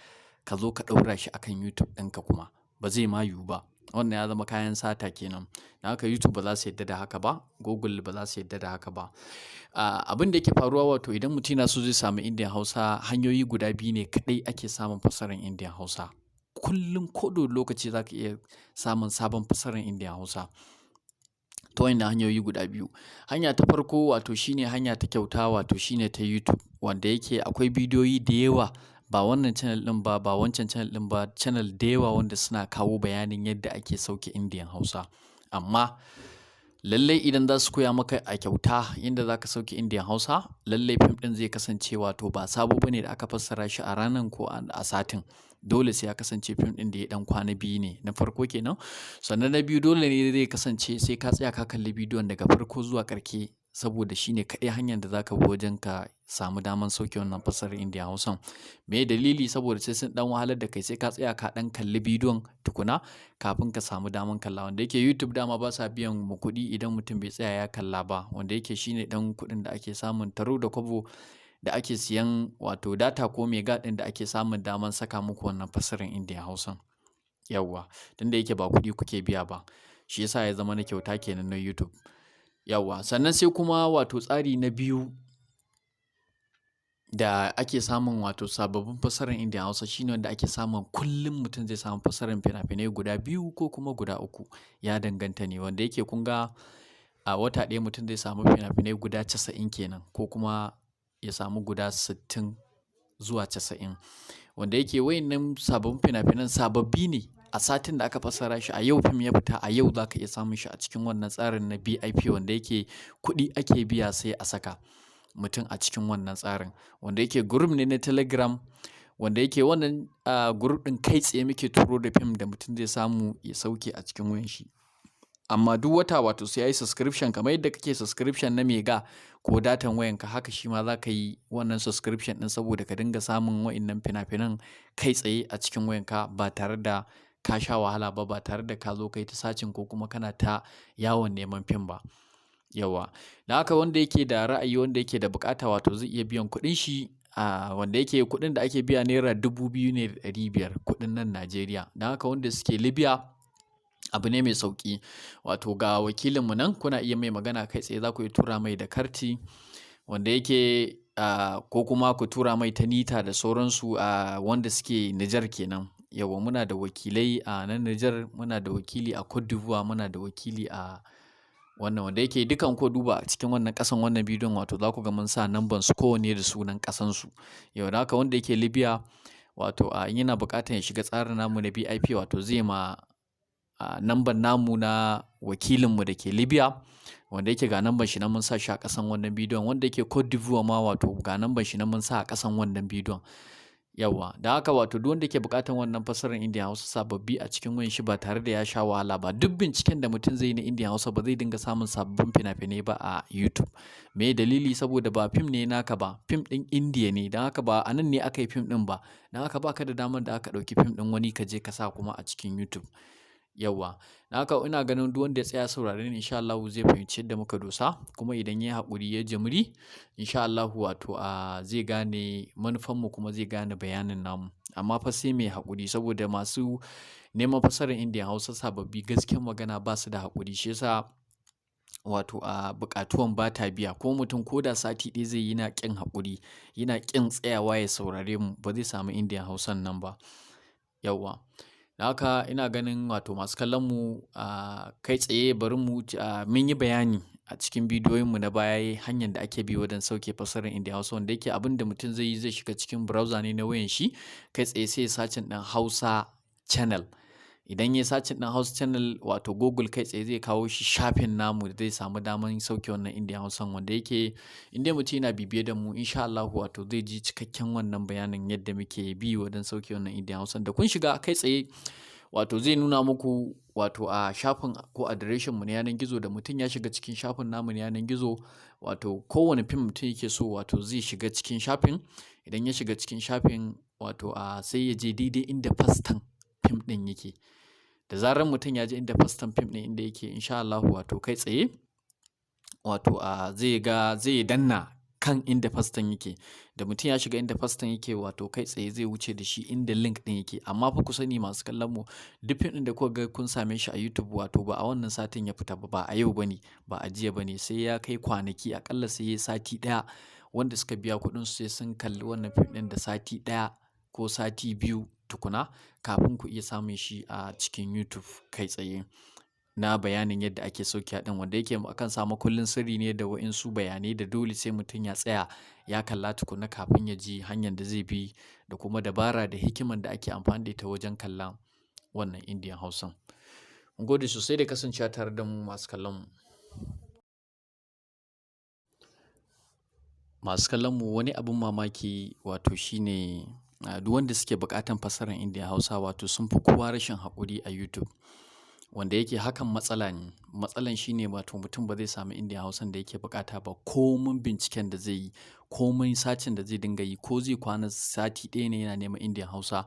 ka zo ka ɗaura shi akan YouTube ɗinka kuma. Ba zai ma yiwu ba. Wannan ya zama kayan sata kenan. Don haka YouTube ba za su yarda da haka ba, Google ba za su yarda da haka ba. Abin da yake faruwa, wato idan mutum yana so zai samu Indian Hausa, hanyoyi guda biyu ne kaɗai ake samun fassarar Indian Hausa. Kullum ko da wane lokaci za ka iya samun sabon fassarar Indian Hausa ta wannan hanyoyi guda biyu. Hanya ta farko wato shine hanya ta kyauta, wato shine ta YouTube, wanda yake akwai bidiyoyi da yawa, ba wannan channel ɗin ba, ba wancan channel ɗin ba, channel da yawa wanda suna kawo bayanin yadda ake sauke Indian Hausa. Amma lallai idan za su koya maka a kyauta yadda za ka sauke Indian Hausa, lallai fim ɗin zai kasance wato ba sabo bane da aka fassara shi a ranan ko a satin. Dole sai ya kasance fim ɗin da ya ɗan kwana biyu ne, na farko kenan. Sannan na biyu, dole ne zai kasance sai ka tsaya ka kalli bidiyon daga farko zuwa ƙarshe, saboda shine kaɗai hanyar da za ka bi wajen ka samu daman sauke wannan fassarar Indian Hausan. Me dalili? Saboda sai sun ɗan wahalar da kai, sai ka tsaya ka ɗan kalli bidiyon tukuna kafin ka samu daman kalla. Wanda yake YouTube dama ba sa biyan mu kuɗi idan mutum bai tsaya ya kalla ba, wanda yake shine ɗan kuɗin da ake samun taro da kwabo da ake siyan wato data ko mega ɗin da ake samun daman saka muku wannan fassarar Indian Hausan. Yauwa, tunda yake ba kuɗi kuke biya ba, shi yasa ya zama na kyauta kenan na YouTube. Yauwa, sannan sai kuma wato tsari na biyu da ake samun wato sababbin fassarar Indian Hausa shine wanda ake samun kullum mutum zai samu fassarar fina-finai guda biyu ko kuma guda uku. Ya danganta ne, wanda yake kun ga a wata ɗaya mutum zai samu fina-finai guda 90 kenan, ko kuma ya samu guda 60 zuwa 90. Wanda yake wayannan sababbin fina-finan sababbi ne a satin da aka fassara shi. A yau fim ya fita, a yau za ka iya samun shi a cikin wannan tsarin na VIP, wanda yake kuɗi ake biya sai a saka mutum a cikin wannan tsarin. Wanda yake group ne na Telegram, wanda yake wannan group ɗin kai tsaye muke turo da fim da mutum zai samu ya sauke a cikin wayan shi. Amma duk wata wato sai yayi subscription, kamar yadda kake subscription na mega ko datan wayanka, haka shi ma za ka yi wannan subscription ɗin saboda ka dinga samun wa'innan fina-finan kai tsaye a cikin wayanka ba tare da ka sha wahala ba, ba tare da ka zo kai ta searching ko kuma kana ta yawon neman fim ba. Yauwa. Don haka wanda yake da ra'ayi, wanda yake da buƙata, wato zai iya biyan kuɗin shi, a wanda yake kuɗin da ake biya ₦2,500 kuɗin nan Najeriya. Don haka wanda suke Libya, abu ne mai sauƙi. Wato ga wakilinmu nan, kuna iya mai magana kai tsaye, za ku iya tura mai da karti wanda yake ko kuma ku tura mai ta NITA da sauransu, a wanda suke Nijar kenan. Yauwa, muna da wakilai a nan Nijar, muna da wakili a Cote d'Ivoire, muna da wakili a wannan, wanda yake dukan ku duba a cikin wannan ƙasan wannan bidiyon, wato za ku ga mun sa namban su kowanne da sunan ƙasansu. Yau da haka wanda yake Libya, wato a in yana buƙatar ya shiga tsarin namu na VIP, wato zai ma namban namu na wakilinmu da ke Libya, wanda yake ga namban shi nan mun sa shi a ƙasan wannan bidiyon. Wanda yake Cote d'Ivoire ma, wato ga namban shi nan mun sa a ƙasan wannan bidiyon. Yauwa, da haka wato duk wanda yake buƙatar wannan fassarar Indian Hausa sababbi a cikin wayan shi ba tare da ya sha wahala ba. Duk binciken da mutum zai yi na Indian Hausa, ba zai dinga samun sababbin fina-finai ba a YouTube. Me dalili? Saboda ba fim ne naka ba, fim ɗin Indiya ne. Don haka ba a nan ne aka yi fim ɗin ba. Don haka baka da damar da aka ɗauki fim ɗin wani ka je ka sa kuma a cikin YouTube. Yauwa. Don haka ina ganin duk wanda ya tsaya saurare ni, insha Allahu zai fahimci yadda muka dosa, kuma idan ya yi haƙuri ya jimri, insha Allahu wato a zai gane manufanmu kuma zai gane bayanin namu. Amma fa sai mai haƙuri, saboda masu neman fassarar Indian Hausa sababbi, gaskiyar magana, ba su da haƙuri. Shi yasa wato a buƙatuwan ba ta biya. Ko mutum ko da sati ɗaya zai yi yana ƙin haƙuri, yana ƙin tsayawa ya saurare mu, ba zai samu Indian Hausan nan ba. Yauwa. Da haka ina ganin wato masu kallon mu, a kai tsaye bari mu mun yi bayani a cikin bidiyoyinmu na baya hanyar da ake bi wajen sauke fassarar Indian Hausa, wanda yake abin da mutum zai yi, zai shiga cikin browser ne na wayan shi kai tsaye, sai ya searching ɗin Hausa channel. Idan ya searching ɗin Hausa channel, wato Google kai tsaye zai kawo shi shafin namu da zai samu daman sauke wannan Indian Hausan, wanda yake in dai mutum yana bibiye da mu, insha Allahu wato zai ji cikakken wannan bayanin yadda muke bi wajen sauke wannan Indian Hausan. Da kun shiga kai tsaye, wato zai nuna muku wato a shafin ko adireshin mu na yanar gizo. Da mutum ya shiga cikin shafin namu na yanar gizo, wato kowane fim mutum yake so, wato zai shiga cikin shafin. Idan ya shiga cikin shafin, wato a sai ya je daidai inda fastan fim ɗin yake. Da zarar mutum ya je inda fastan fim ɗin inda yake, insha Allahu wato kai tsaye wato a zai ga zai danna kan inda fastan yake. Da mutum ya shiga inda fastan yake, wato kai tsaye zai wuce da shi inda link ɗin yake. Amma fa ku sani, masu kallon mu, duk fim ɗin da kuka ga kun same shi a YouTube, wato ba a wannan satin ya fita ba, ba a yau bane, ba a jiya bane, sai ya kai kwanaki, aƙalla sai ya sati ɗaya. Wanda suka biya kuɗin su sai sun kalli wannan fim ɗin da sati ɗaya ko sati 2 tukuna kafin ku iya samun shi a cikin YouTube kai tsaye. Na bayanin yadda ake sauke ɗin, wanda yake akan samu kullun sirri ne da wa'insu bayanai da dole sai mutum ya tsaya ya kalla tukuna kafin ya ji hanyar da zai bi da kuma dabara da hikiman da ake amfani da ita wajen kallon wannan Indian Hausan. Mun gode sosai da kasancewa tare da mu, masu kallon mu. Masu kallon mu, wani abin mamaki wato shine duk wanda suke buƙatan fassarar Indian Hausa, wato sun fi kowa rashin haƙuri a YouTube. Wanda yake hakan matsala ne. Matsalan shine wato mutum ba zai samu Indian Hausan da yake buƙata ba, komin binciken da zai yi, komin searching da zai dinga yi, ko zai kwana sati ɗaya ne yana neman Indian Hausa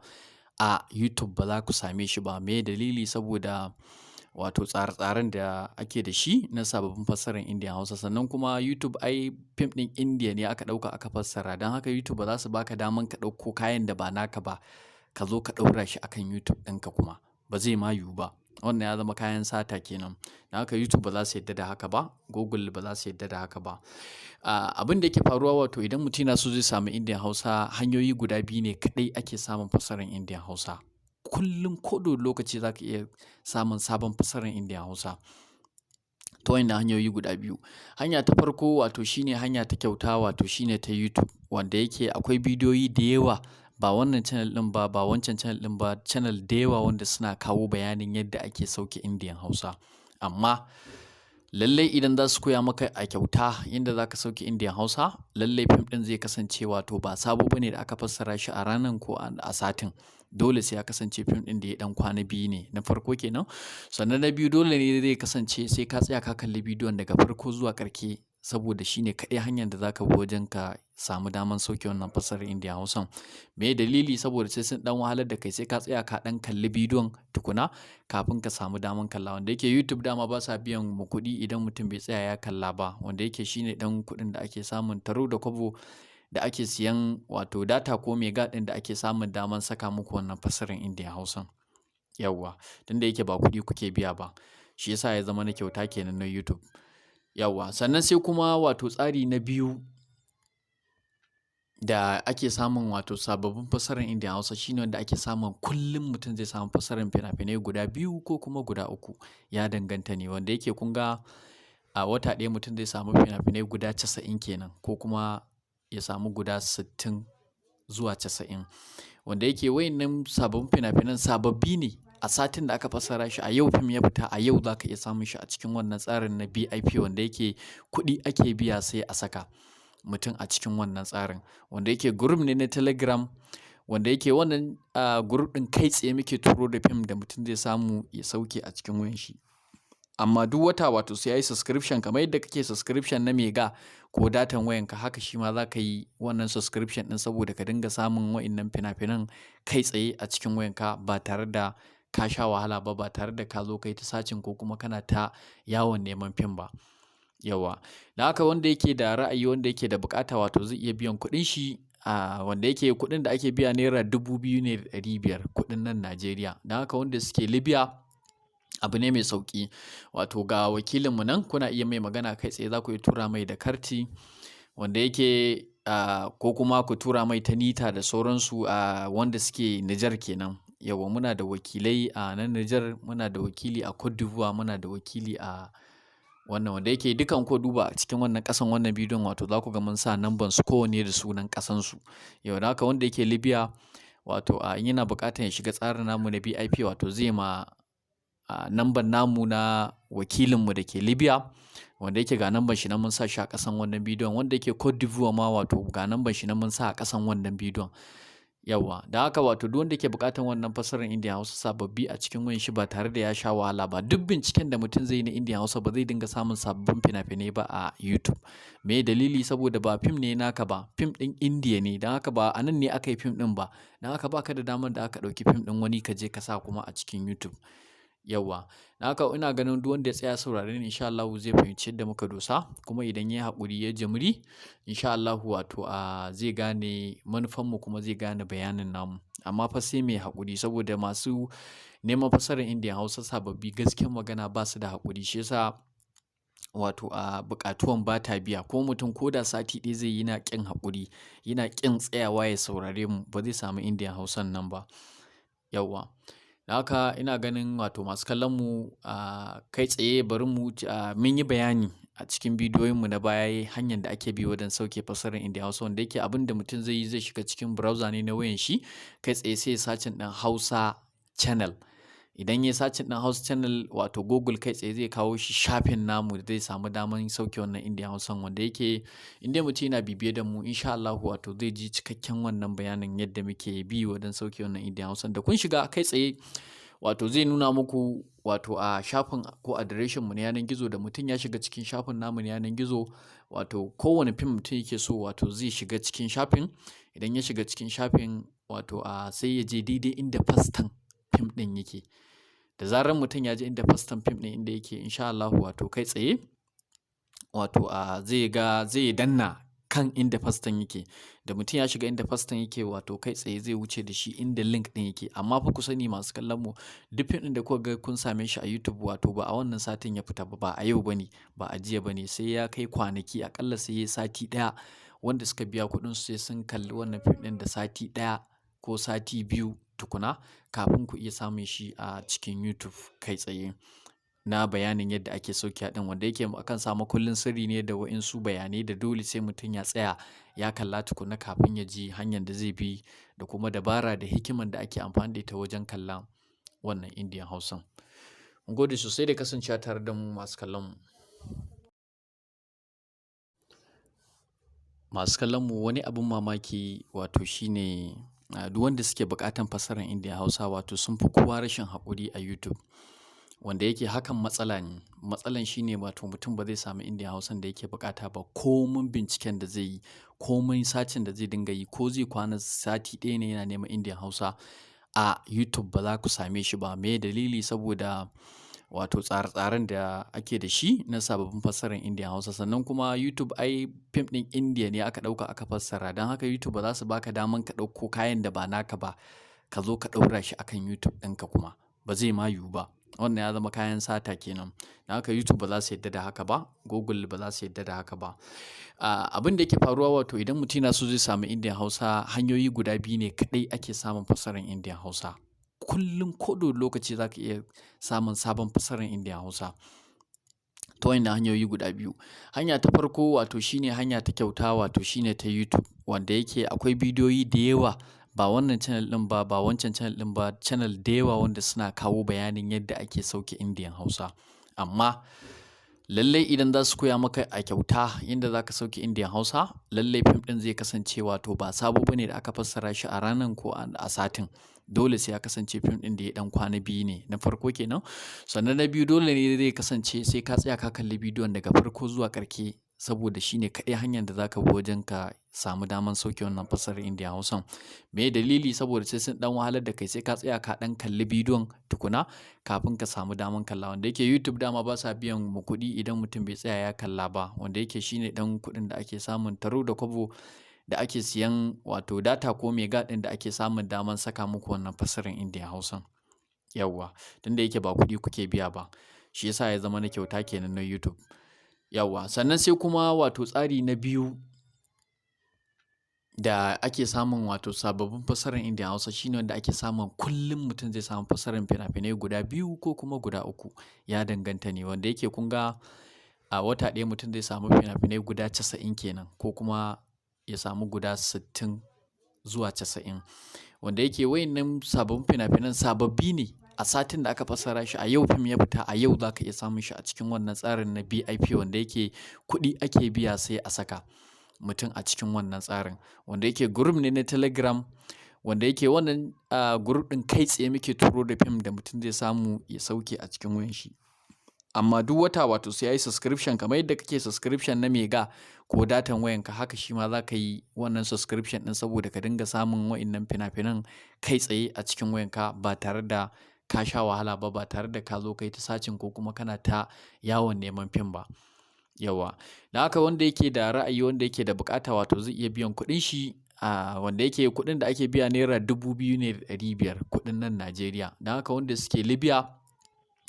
a YouTube, ba za ku same shi ba. Me dalili? Saboda wato tsare-tsaren da ake da shi na sababbin fassarar Indian Hausa. Sannan kuma YouTube ai fim ɗin Indiya ne aka ɗauka aka fassara. Don haka YouTube ba za su baka daman ka ɗauko kayan da ba naka ba ka zo ka ɗaura shi akan YouTube ɗinka kuma. Ba zai ma yiwu ba. Wannan ya zama kayan sata kenan. Don haka YouTube ba za su yarda da haka ba, Google ba za su yarda da haka ba. Abin da yake faruwa, wato idan mutum yana so zai samu Indian Hausa, hanyoyi guda biyu ne kaɗai ake samun fassarar Indian Hausa. Kullum ko da lokaci za ka iya samun sabon fassarar Indian Hausa ta wannan hanyoyi guda biyu. Hanya ta farko wato shine hanya ta kyauta, wato shine ta YouTube, wanda yake akwai bidiyoyi da yawa, ba wannan channel ɗin ba, ba wancan channel ɗin ba, channel da yawa wanda suna kawo bayanin yadda ake sauke Indian Hausa. Amma lallai idan za su koya maka a kyauta yadda za ka sauke Indian Hausa, lallai fim ɗin zai kasance wato ba sabo bane da aka fassara shi a ranan ko a satin. Dole sai ya kasance fim ɗin da ya ɗan kwana biyu ne, na farko kenan. Sannan na biyu, dole ne zai kasance sai ka tsaya ka kalli bidiyon daga farko zuwa ƙarshe. saboda shine kaɗai hanyar da zaka bi wajen ka samu daman sauke wannan fassarar Indian Hausan. Me dalili? Saboda sai sun ɗan wahalar da kai, sai ka tsaya ka ɗan kalli bidiyon tukuna kafin ka samu daman kalla. Wanda yake YouTube dama ba sa biyan mu kuɗi idan mutum bai tsaya ya kalla ba, wanda yake shine ɗan kuɗin da ake samun taro da kwabo da ake siyan wato data ko mega ɗin da ake samun daman saka muku wannan fassarar Indian Hausan. Yawwa, tunda yake ba kuɗi kuke biya ba, shi yasa ya zama na kyauta kenan na YouTube. Yawwa, sannan sai kuma wato tsari na biyu da ake samun wato sababbin fassarar Indian Hausa shine wanda ake samun kullum mutum zai samu fassarar fina-finai guda biyu ko kuma guda uku, ya danganta ne. Wanda yake kun ga a wata ɗaya mutum zai samu fina-finai guda 90 kenan, ko kuma ya samu guda 60 zuwa 90. Wanda yake wayannan sababbin fina-finan sababbi ne, a satin da aka fassara shi, a yau fim ya fita, a yau za ka iya samun shi a cikin wannan tsarin na VIP, wanda yake kuɗi ake biya sai a saka mutum a cikin wannan tsarin. Wanda yake group ne na Telegram, wanda yake wannan group ɗin kai tsaye muke turo da fim da mutum zai samu ya sauke a cikin wayan shi. Amma duk wata wato sai yayi subscription, kamar yadda kake subscription na mega ko datan wayanka, haka shi ma za ka yi wannan subscription ɗin saboda ka dinga samun wa'innan fina-finan kai tsaye a cikin wayanka ba tare da ka sha wahala ba, ba tare da ka zo kai ta searching ko kuma kana ta yawon neman fim ba. Yawwa, don haka wanda yake da ra'ayi, wanda yake da buƙata, wato zai iya biyan kuɗin shi, a wanda yake kuɗin da ake biya ₦2,500, kuɗin nan Najeriya. Don haka wanda suke Libya, abu ne mai sauƙi. Wato ga wakilinmu nan, kuna iya mai magana kai tsaye, za ku iya tura mai da karti wanda yake ko kuma ku tura mai ta NITA da sauransu, a wanda suke Nijar kenan. Yawwa, muna da wakilai a nan Nijar, muna da wakili a Cote d'Ivoire, muna da wakili a wannan, wanda yake dukan ku duba a cikin wannan ƙasan wannan bidiyon, wato za ku ga mun sa namban su kowanne da sunan ƙasansu. Yau da haka wanda yake Libya, wato a in yana buƙatar ya shiga tsarin namu na VIP, wato zai ma a namban namu na wakilinmu da ke Libya, wanda yake ga namban shi nan mun sa shi a ƙasan wannan bidiyon. Wanda yake Cote d'Ivoire ma, wato ga namban shi nan mun sa a ƙasan wannan bidiyon. Yawwa, da haka wato duk wanda yake buƙatar wannan fassarar Indian Hausa sababbi a cikin wayan shi ba tare da ya sha wahala ba, duk binciken da mutum zai yi na Indian Hausa ba zai dinga samun sababbin fina-finai ba a YouTube. Me dalili? Saboda ba fim ne naka ba, fim ɗin Indiya ne. Don haka ba a nan ne aka yi fim ɗin ba. Don haka baka da damar da aka ɗauki fim ɗin wani ka je ka sa kuma a cikin YouTube. Yawwa, don haka ina ganin duk wanda ya tsaya saurare ni, insha Allahu zai fahimci yadda muka dosa. Kuma idan ya yi haƙuri ya jimri, insha Allahu wato a zai gane manufanmu kuma zai gane bayanin namu. Amma fa sai mai haƙuri, saboda masu neman fassarar Indian Hausa sababbi, gaskiyar magana, ba su da haƙuri. Shi yasa wato a buƙatuwan ba ta biya. Ko mutum ko da sati ɗaya zai yi yana ƙin haƙuri, yana ƙin tsayawa ya saurare mu, ba zai samu Indian Hausan nan ba. Yawwa. Da haka ina ganin wato masu kallon mu, a kai tsaye bari mu mun yi bayani a cikin bidiyoyinmu na baya hanyar da ake bi wajen sauke fassarar Indian Hausa, wanda yake abin da mutum zai yi, zai shiga cikin browser ne na wayan shi, kai tsaye sai ya searching ɗin Hausa channel. Idan ya searching ɗin Hausa channel, wato Google kai tsaye zai kawo shi shafin namu da zai samu daman sauke wannan Indian Hausan. Wanda yake in dai mutum yana bibiye da mu, insha Allahu wato zai ji cikakken wannan bayanin yadda muke bi wajen sauke wannan Indian Hausan. Da kun shiga kai tsaye, wato zai nuna muku wato a shafin ko adireshin mu na yanar gizo. Da mutum ya shiga cikin shafin namu na yanar gizo, wato kowane fim mutum yake so, wato zai shiga cikin shafin. Idan ya shiga cikin shafin, wato a sai ya je daidai inda fastan fim ɗin yake. Da zarar mutum ya je inda fastan fim ɗin inda yake, insha Allahu wato kai tsaye wato a zai ga zai danna kan inda fastan yake. Da mutum ya shiga inda fastan yake, wato kai tsaye zai wuce da shi inda link ɗin yake. Amma fa ku sani, masu kallon mu, duk fim ɗin da kuka ga kun same shi a YouTube, wato ba a wannan satin ya fita ba, ba a yau bane, ba a jiya bane, sai ya kai kwanaki, aƙalla sai yayi sati ɗaya. Wanda suka biya kuɗin su sai sun kalli wannan fim ɗin da sati ɗaya ko sati 2 tukuna kafin ku iya samun shi a cikin YouTube kai tsaye. Na bayanin yadda ake sauke ɗin, wanda yake akan sa makullin sirri ne da wa'insu bayanai da dole sai mutum ya tsaya ya kalla tukuna kafin ya ji hanyar da zai bi da kuma dabara da hikiman da ake amfani da ita wajen kallon wannan Indian Hausan. Mun gode sosai da kasancewa tare da mu, masu kallon mu. Masu kallon mu, wani abin mamaki wato shine duk wanda suke buƙatan fassarar Indian Hausa, wato sun fi kowa rashin haƙuri a YouTube. Wanda yake hakan matsala ne. Matsalan shine wato mutum ba zai samu Indian Hausan da yake buƙata ba. Komin binciken da zai yi, komin searching da zai dinga yi, ko zai kwana sati ɗaya ne yana neman Indian Hausa a YouTube, ba za ku same shi ba. Me dalili? Saboda wato tsare-tsaren da ake da shi na sababbin fassarar Indian Hausa. Sannan kuma YouTube ai fim ɗin Indiya ne aka ɗauka aka fassara. Don haka YouTube ba za su baka daman ka ɗauko kayan da ba naka ba ka zo ka ɗaura shi akan YouTube ɗinka kuma. Ba zai ma yiwu ba. Wannan ya zama kayan sata kenan. Don haka YouTube ba za su yarda da haka ba, Google ba za su yarda da haka ba. Abin da yake faruwa, wato idan mutum yana so zai samu Indian Hausa, hanyoyi guda biyu ne kaɗai ake samun fassarar Indian Hausa. Kullum, ko da lokaci, za ka iya samun sabon fassarar Indian Hausa ta wayannan hanyoyi guda biyu. Hanya ta farko wato shine hanya ta kyauta, wato shine ta YouTube, wanda yake akwai bidiyoyi da yawa, ba wannan channel ɗin ba, ba wancan channel ɗin ba, channel da yawa wanda suna kawo bayanin yadda ake sauke Indian Hausa. Amma lallai idan za su koya maka a kyauta yadda za ka sauke Indian Hausa, lallai fim ɗin zai kasance wato ba sabo bane da aka fassara shi a ranan ko a satin. Dole sai ya kasance fim ɗin da ya ɗan kwana biyu ne, na farko kenan. Sannan na biyu, dole ne zai kasance sai ka tsaya ka kalli bidiyon daga farko zuwa ƙarshe, saboda shine kaɗai hanyar da za ka bi wajen ka samu daman sauke wannan fassarar Indian Hausan. Me dalili? Saboda sai sun ɗan wahalar da kai, sai ka tsaya ka ɗan kalli bidiyon tukuna kafin ka samu daman kalla. Wanda yake YouTube dama ba sa biyan mu kuɗi idan mutum bai tsaya ya kalla ba, wanda yake shine ɗan kuɗin da ake samun, taro da kwabo da ake siyan wato data ko mega ɗin da ake samun daman saka muku wannan fassarar Indian Hausan. Yauwa, tunda yake ba kuɗi kuke biya ba, shi yasa ya zama na kyauta kenan na YouTube. Yauwa, sannan sai kuma wato tsari na biyu da ake samun wato sababbin fassarar Indian Hausa shine wanda ake samun kullum mutum zai samu fassarar fina-finai guda biyu ko kuma guda uku. Ya danganta ne, wanda yake kun ga a wata ɗaya mutum zai samu fina-finai guda 90 kenan, ko kuma ya samu guda 60 zuwa 90. Wanda yake wayannan sababbin fina-finan sababbi ne a satin da aka fassara shi, a yau fim ya fita, a yau za ka iya samun shi a cikin wannan tsarin na VIP, wanda yake kuɗi ake biya sai a saka mutum a cikin wannan tsarin. Wanda yake group ne na Telegram, wanda yake wannan group ɗin kai tsaye muke turo da fim da mutum zai samu ya sauke a cikin wayan shi. Amma duk wata wato sai yayi subscription, kamar yadda kake subscription na mega ko datan wayanka, haka shi ma za ka yi wannan subscription ɗin saboda ka dinga samun wa'innan fina-finan kai tsaye a cikin wayanka ba tare da ka sha wahala ba, ba tare da ka zo kai ta searching ko kuma kana ta yawon neman fim ba. Yauwa. Dan haka wanda yake da ra'ayi, wanda yake da buƙata, wato zai iya biyan kuɗin shi, wanda yake kuɗin da ake biya ₦2,500, kuɗin nan Najeriya. Dan haka wanda suke Libya,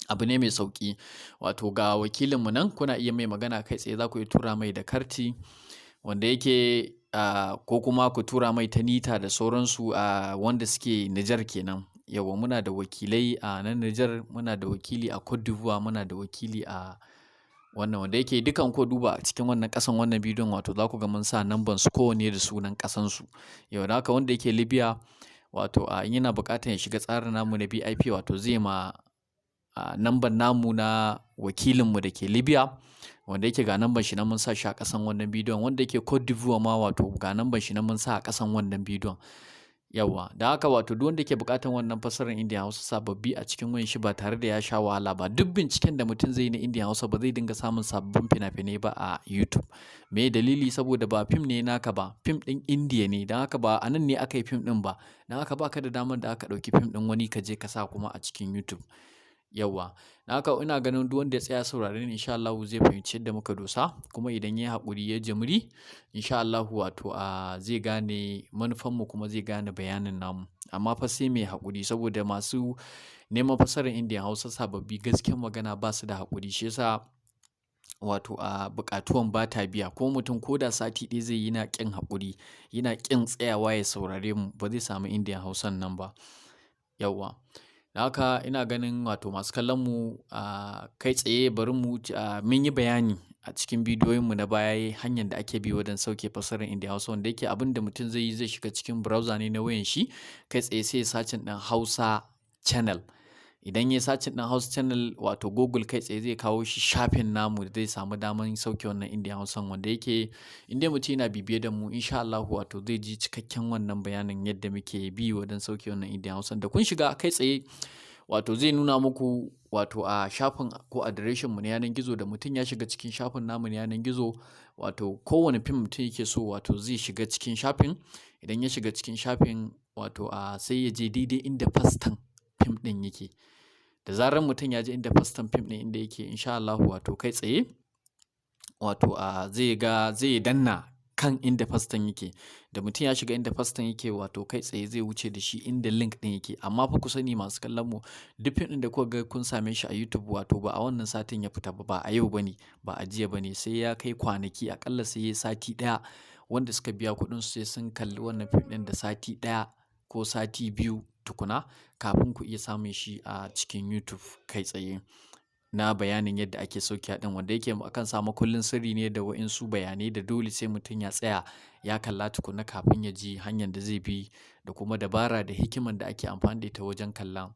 abu ne mai sauƙi. Wato ga wakilinmu nan, kuna iya mai magana kai tsaye, za ku iya tura mai da karti wanda yake ko kuma ku tura mai ta NITA da sauransu, wanda suke Nijar kenan. Yauwa, muna da wakilai a nan Nijar, muna da wakili a Cote d'Ivoire, muna da wakili a wannan, wanda yake dukan ku duba a cikin wannan ƙasan wannan bidiyon, wato za ku ga mun sa number su, kowanne da sunan ƙasansu. Yau, da haka wanda yake Libya, wato in yana buƙatar ya shiga tsarin namu na VIP, wato zai ma number namu na wakilinmu da ke Libya, wanda yake ga number shi nan mun sa shi a ƙasan wannan bidiyon. Wanda yake Cote d'Ivoire ma, wato ga number shi nan mun sa a ƙasan wannan bidiyon. Yauwa, da haka wato duk wanda yake buƙatar wannan fassarar Indian Hausa sababbi a cikin wayan shi ba tare da ya sha wahala ba. Duk binciken da mutum zai yi na Indian Hausa, ba zai dinga samun sababbin fina-finai ba a YouTube. Me dalili? Saboda ba fim ne naka ba, fim ɗin Indiya ne. Don haka ba a nan ne aka yi fim ɗin ba. Don haka ba ka da damar da aka ɗauki fim ɗin wani ka je ka sa kuma a cikin YouTube. Yauwa. Don haka ina ganin duk wanda ya tsaya saurare ni, insha Allahu zai fahimci yadda muka dosa, kuma idan ya yi haƙuri ya jimri, insha Allahu wato zai gane manufanmu kuma zai gane bayanin namu. Amma fa sai mai haƙuri, saboda masu neman fassarar Indian Hausa sababbi, gaskiyar magana, ba su da haƙuri. Shi yasa wato buƙatuwan ba ta biya, ko mutum ko da sati ɗaya zai yi yana ƙin haƙuri, yana ƙin tsayawa ya saurare mu, ba zai samu Indian Hausan nan ba. Yauwa. Da haka ina ganin wato masu kallon mu, kai tsaye bari mu mun yi bayani a cikin bidiyoyinmu na baya hanyar da ake bi wajen sauke fassarar Indian Hausa, wanda yake abin da mutum zai yi, zai shiga cikin browser ne na wayan shi, kai tsaye sai ya searching ɗin Hausa channel. Idan ya searching ɗin Hausa channel, wato Google kai tsaye zai kawo shi shafin namu da zai samu daman sauke wannan Indian Hausan, wanda yake in dai mutum yana bibiye da mu, insha Allahu wato zai ji cikakken wannan bayanin yadda muke bi wajen sauke wannan Indian Hausan. Da kun shiga kai tsaye Wato zai nuna muku wato a shafin ko adireshin mu na yanar gizo. Da mutum ya shiga cikin shafin namu na yanar gizo, wato kowane fim mutum yake so, wato zai shiga cikin shafin. Idan ya shiga cikin shafin, wato a sai ya je daidai inda fastan fim ɗin yake. Da zarar mutum ya je inda fastan fim ɗin inda yake, insha Allahu, wato kai tsaye wato a zai ga zai danna kan inda fastan yake. Da mutum ya shiga inda fastan yake, wato kai tsaye zai wuce da shi inda link ɗin yake. Amma fa ku sani, masu kallon mu, duk fim ɗin da kuka ga kun same shi a YouTube, wato ba a wannan satin ya fita ba, ba a yau bane, ba a jiya bane, sai ya kai kwanaki, aƙalla sai ya sati ɗaya. Wanda suka biya kuɗin su sai sun kalli wannan fim ɗin da sati 1 ko sati 2 tukuna kafin ku iya samun shi a cikin YouTube kai tsaye. Na bayanin yadda ake saukewa ɗin, wanda yake akan sa makullin sirri ne da wa'insu bayanai da dole sai mutum ya tsaya ya kalla tukuna kafin ya ji hanyar da zai bi da kuma dabara da hikiman da ake amfani da ita wajen kallon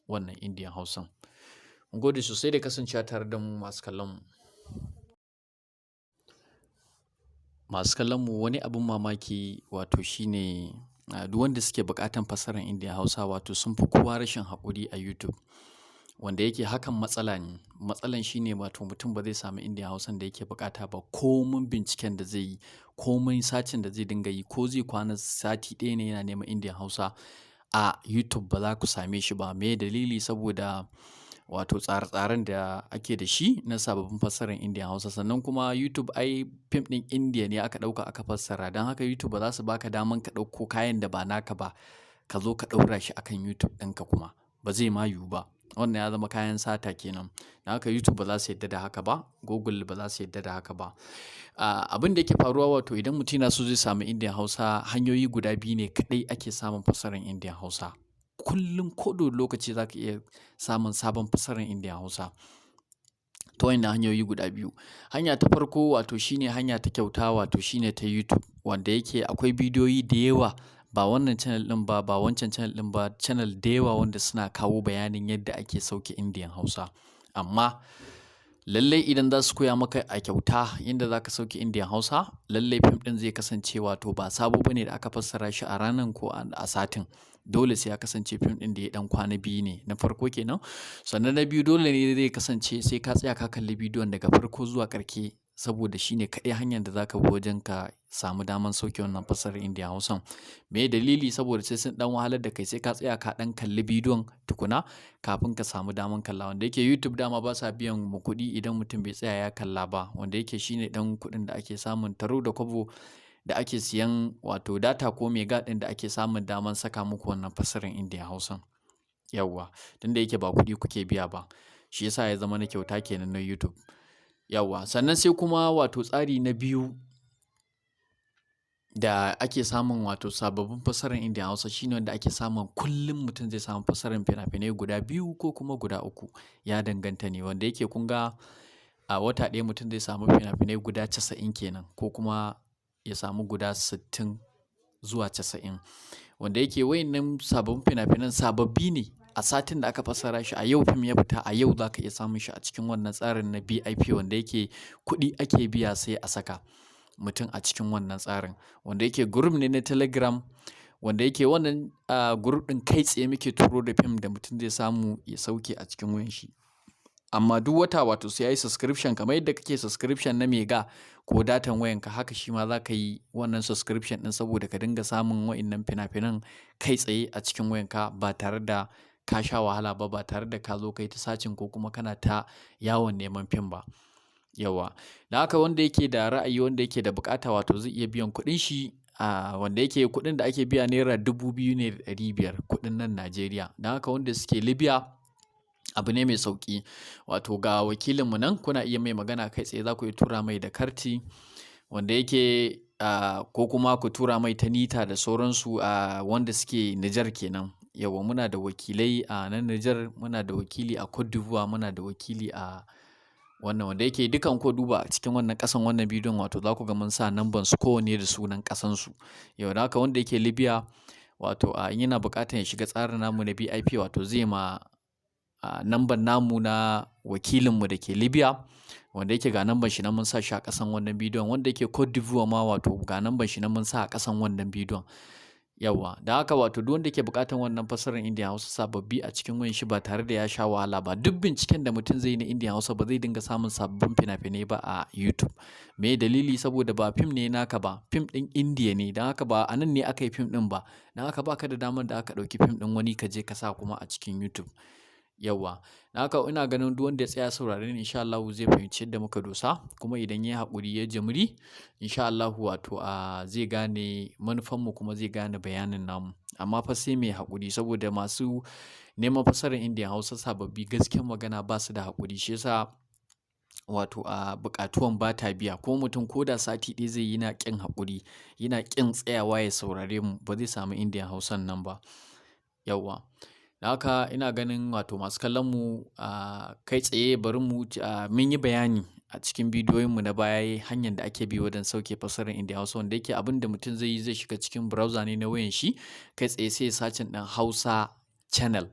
wannan Indian Hausan. Mun gode sosai da kasancewa tare da mu, masu kallon mu. Masu kallon mu, wani abin mamaki wato shine duk wanda suke buƙatan fassarar Indian Hausa, wato sun fi kowa rashin haƙuri a YouTube. Wanda yake hakan matsala ne. Matsalan shine wato mutum ba zai sami Indian Hausan da yake buƙata ba, komin binciken da zai yi, komin searching da zai dinga yi, ko zai kwana sati ɗaya ne yana neman Indian Hausa a YouTube, ba za ku same shi ba. Me dalili? Saboda wato tsare-tsaren da ake da shi na sababbin fassarar Indian Hausa. Sannan kuma YouTube ai fim ɗin Indiya ne aka ɗauka aka fassara. Don haka YouTube ba za su baka daman ka ɗauko kayan da ba naka ba ka zo ka ɗaura shi akan YouTube ɗinka kuma. Ba zai ma yiwu ba. Wannan ya zama kayan sata kenan. Don haka YouTube ba za su yarda da haka ba, Google ba za su yarda da haka ba. Abin da yake faruwa, wato idan mutum yana so zai samu Indian Hausa, hanyoyi guda biyu ne kaɗai ake samun fassarar Indian Hausa. Kullum, ko da wane lokaci, za ka iya samun sabon fassarar Indian Hausa ta wannan hanyoyi guda biyu. Hanya ta farko wato shine hanya ta kyauta, wato shine ta YouTube, wanda yake akwai bidiyoyi da yawa, ba wannan channel ɗin ba, ba wancan channel ɗin ba, channel da yawa wanda suna kawo bayanin yadda ake sauke Indian Hausa. Amma lallai idan za su koya maka a kyauta yadda za ka sauke Indian Hausa, lallai fim ɗin zai kasance wato ba sabo bane da aka fassara shi a ranan ko a satin. Dole sai ya kasance fim ɗin da ya ɗan kwana biyu ne, na farko kenan. Sannan na biyu, dole ne zai kasance sai ka tsaya ka kalli bidiyon daga farko zuwa ƙarshe, saboda shine kaɗai hanyar da za ka bi wajen ka samu daman sauke wannan fassarar Indian Hausan. Me dalili? Saboda sai sun ɗan wahalar da kai, sai ka tsaya ka ɗan kalli bidiyon tukuna kafin ka samu daman kalla. Wanda yake YouTube dama ba sa biyan mu kuɗi idan mutum bai tsaya ya kalla ba. Wanda yake shine ɗan kuɗin da ake samun taro da kwabo da ake siyan wato data ko mega ɗin da ake samun daman saka muku wannan fassarar Indian Hausan. Yauwa, tunda yake ba kuɗi kuke biya ba, shi yasa ya zama na kyauta kenan na YouTube. Yauwa, sannan sai kuma wato tsari na biyu da ake samun wato sababbin fassarar Indian Hausa shine wanda ake samun kullum mutum zai samu fassarar fina-finai guda biyu ko kuma guda uku. Ya danganta ne. Wanda yake kun ga a wata ɗaya mutum zai samu fina-finai guda 90 kenan, ko kuma ya samu guda 60 zuwa 90. Wanda yake wayannan sababbin fina-finan sababbi ne a satin da aka fassara shi. A yau fim ya fita, a yau za ka iya samun shi a cikin wannan tsarin na VIP, wanda yake kuɗi ake biya sai a saka mutum a cikin wannan tsarin. Wanda yake group ne na Telegram, wanda yake wannan group ɗin kai tsaye muke turo da fim da mutum zai samu ya sauke a cikin wayan shi. Amma duk wata wato sai yayi subscription, kamar yadda kake subscription na mega ko datan wayanka, haka shi ma za ka yi wannan subscription ɗin saboda ka dinga samun wa'innan fina-finan kai tsaye a cikin wayanka ba tare da ka sha wahala ba, ba tare da ka zo kai ta searching ko kuma kana ta yawon neman fim ba. Yauwa. Dan haka wanda yake da ra'ayi, wanda yake da buƙata, wato zai iya biyan kuɗin shi, wanda yake kuɗin da ake biya naira 2,500, kuɗin nan Najeriya. Dan haka wanda suke Libya, abu ne mai sauƙi. Wato ga wakilinmu nan, kuna iya mai magana kai tsaye, za ku iya tura mai da karti wanda yake ko kuma ku tura mai ta NITA da sauransu, wanda suke Nijar kenan. Yauwa, muna da wakilai a nan Nijar, muna da wakili a Cote d'Ivoire, muna da wakili a wannan, wanda yake dukan ku duba a cikin wannan ƙasan wannan bidiyon, wato za ku ga mun sa number su, kowanne da sunan ƙasansu. Yau, dan haka wanda yake Libya, wato in yana buƙatar ya shiga tsarin namu na VIP, wato zai ma number namu na wakilinmu da ke Libya, wanda yake ga number shi nan mun sa shi a ƙasan wannan bidiyon. Wanda yake Cote d'Ivoire ma, wato ga number shi nan mun sa a ƙasan wannan bidiyon. Yawwa, da haka wato duk wanda ke buƙatar wannan fassarar Indian Hausa sababbi a cikin wayan shi ba tare da ya sha wahala ba, duk binciken da mutum zai yi na Indian Hausa ba zai dinga samun sababbin fina-finai ba a YouTube. Me dalili? Saboda ba fim ne naka ba, fim ɗin Indiya ne. Don haka ba a nan ne aka yi fim ɗin ba. Don haka baka da damar da aka ɗauki fim ɗin wani ka je ka sa kuma a cikin YouTube. Yawwa, don haka ina ganin duk wanda ya tsaya saurare ni, insha Allahu zai fahimci yadda muka dosa. Kuma idan ya yi haƙuri ya jimri, insha Allahu wato a zai gane manufanmu kuma zai gane bayanin namu. Amma fa sai mai haƙuri, saboda masu neman fassarar Indian Hausa sababbi, gaskiyar magana, ba su da haƙuri. Shi yasa wato a buƙatuwan ba ta biya. Ko mutum ko da sati ɗaya zai yi yana ƙin haƙuri, yana ƙin tsayawa ya saurare mu, ba zai samu Indian Hausan nan ba. Yawwa. Da haka ina ganin wato masu kallon mu, a kai tsaye bari mu mun yi bayani a cikin bidiyoyinmu na baya hanyar da ake bi wajen sauke fassarar Indian Hausa, wanda yake abin da mutum zai yi, zai shiga cikin browser ne na wayan shi, kai tsaye sai ya searching ɗin Hausa channel.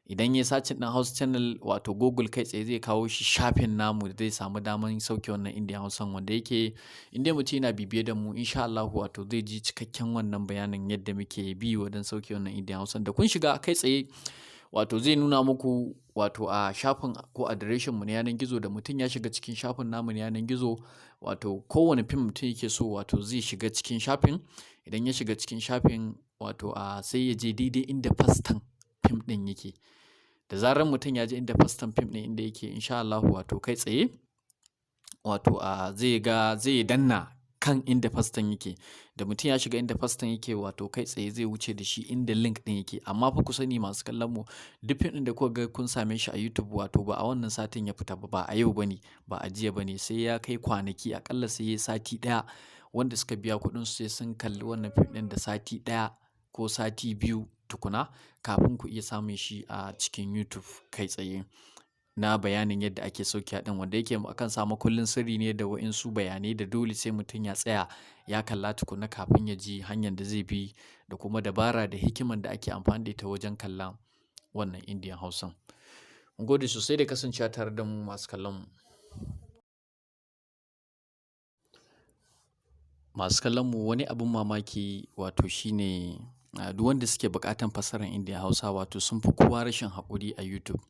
Idan ya searching ɗin Hausa channel, wato Google kai tsaye zai kawo shi shafin namu da zai samu daman sauke wannan Indian Hausan, wanda yake in dai mutum yana bibiye da mu, insha Allahu wato zai ji cikakken wannan bayanin yadda muke bi wajen sauke wannan Indian Hausan. Da kun shiga kai tsaye, wato zai nuna muku wato a shafin ko adireshin mu na yanar gizo. Da mutum ya shiga cikin shafin namu na yanar gizo, wato kowane fim mutum yake so, wato zai shiga cikin shafin. Idan ya shiga cikin shafin, wato a sai ya je daidai inda fastan fim ɗin yake. Da zarar mutum ya je inda fastan fim ɗin inda yake, insha Allahu wato kai tsaye wato a zai ga zai danna kan inda fastan yake. Da mutum ya shiga inda fastan yake, wato kai tsaye zai wuce da shi inda link ɗin yake. Amma fa ku sani, masu kallon mu, duk fim ɗin da kuka ga kun same shi a YouTube, wato ba a wannan satin ya fita ba, ba a yau bane, ba a jiya bane, sai ya kai kwanaki aƙalla, sai ya sati ɗaya. Wanda suka biya kuɗin su sai sun kalli wannan fim ɗin da sati ɗaya ko sati 2 tukuna kafin ku iya samun shi a cikin YouTube kai tsaye. Na bayanin yadda ake sauke ɗin, wanda yake akan samu kullun sirri ne da wa'insu bayanai da dole sai mutum ya tsaya ya kalla tukuna kafin ya ji hanyar da zai bi da kuma dabara da hikiman da ake amfani da ita wajen kallon wannan Indian Hausan. Mun gode sosai da kasancewa tare da mu, masu kallon mu. Masu kallon mu, wani abin mamaki wato shine duk wanda suke buƙatan fassarar Indian Hausa wato sun fi kowa rashin haƙuri a YouTube.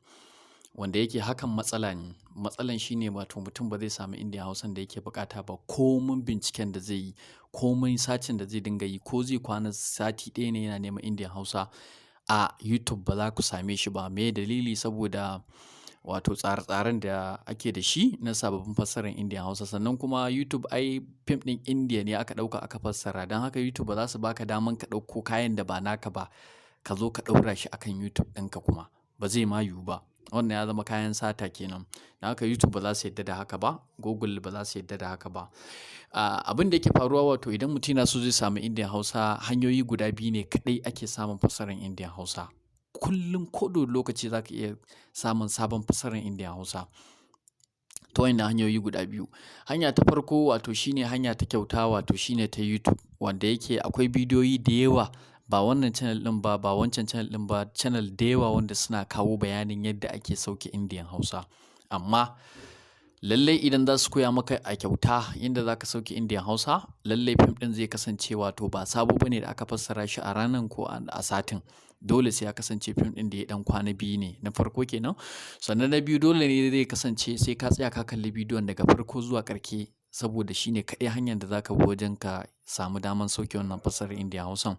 Wanda yake hakan matsala ne. Matsalan shine wato mutum ba zai samu Indian Hausan da yake buƙata ba, komin binciken da zai yi, komin searching da zai dinga yi, ko zai kwana sati ɗaya ne yana neman Indian Hausa a YouTube, ba za ku same shi ba. Me dalili? Saboda wato tsare-tsaren da ake da shi na sababbin fassarar Indian Hausa. Sannan kuma YouTube ai fim ɗin Indiya ne aka ɗauka aka fassara. Don haka YouTube ba za su baka daman ka ɗauko kayan da ba naka ba ka zo ka ɗaura shi akan YouTube ɗinka kuma. Ba zai ma yiwu ba. Wannan ya zama kayan sata kenan. Don haka YouTube ba za su yarda da haka ba, Google ba za su yarda da haka ba. Abin da yake faruwa, wato idan mutum yana so zai samu Indian Hausa, hanyoyi guda biyu ne kaɗai ake samun fassarar Indian Hausa. Kullum ko da wane lokaci za ka iya samun sabon fassarar Indian Hausa ta wayannan hanyoyi guda biyu. Hanya ta farko wato shine hanya ta kyauta, wato shine ta YouTube, wanda yake akwai bidiyoyi da yawa, ba wannan channel ɗin ba, ba wancan channel ɗin ba, channel da yawa wanda suna kawo bayanin yadda ake sauke Indian Hausa. Amma lallai idan za su koya maka a kyauta yadda za ka sauke Indian Hausa, lallai fim ɗin zai kasance wato ba sabo bane da aka fassara shi a ranan ko a satin. Dole sai ya kasance fim ɗin da ya ɗan kwana biyu ne, na farko kenan. Sannan na biyu, dole ne zai kasance sai ka tsaya ka kalli bidiyon daga farko zuwa ƙarshe, saboda shine kaɗai hanyar da za ka bi wajen ka samu daman sauke wannan fassarar Indian Hausan.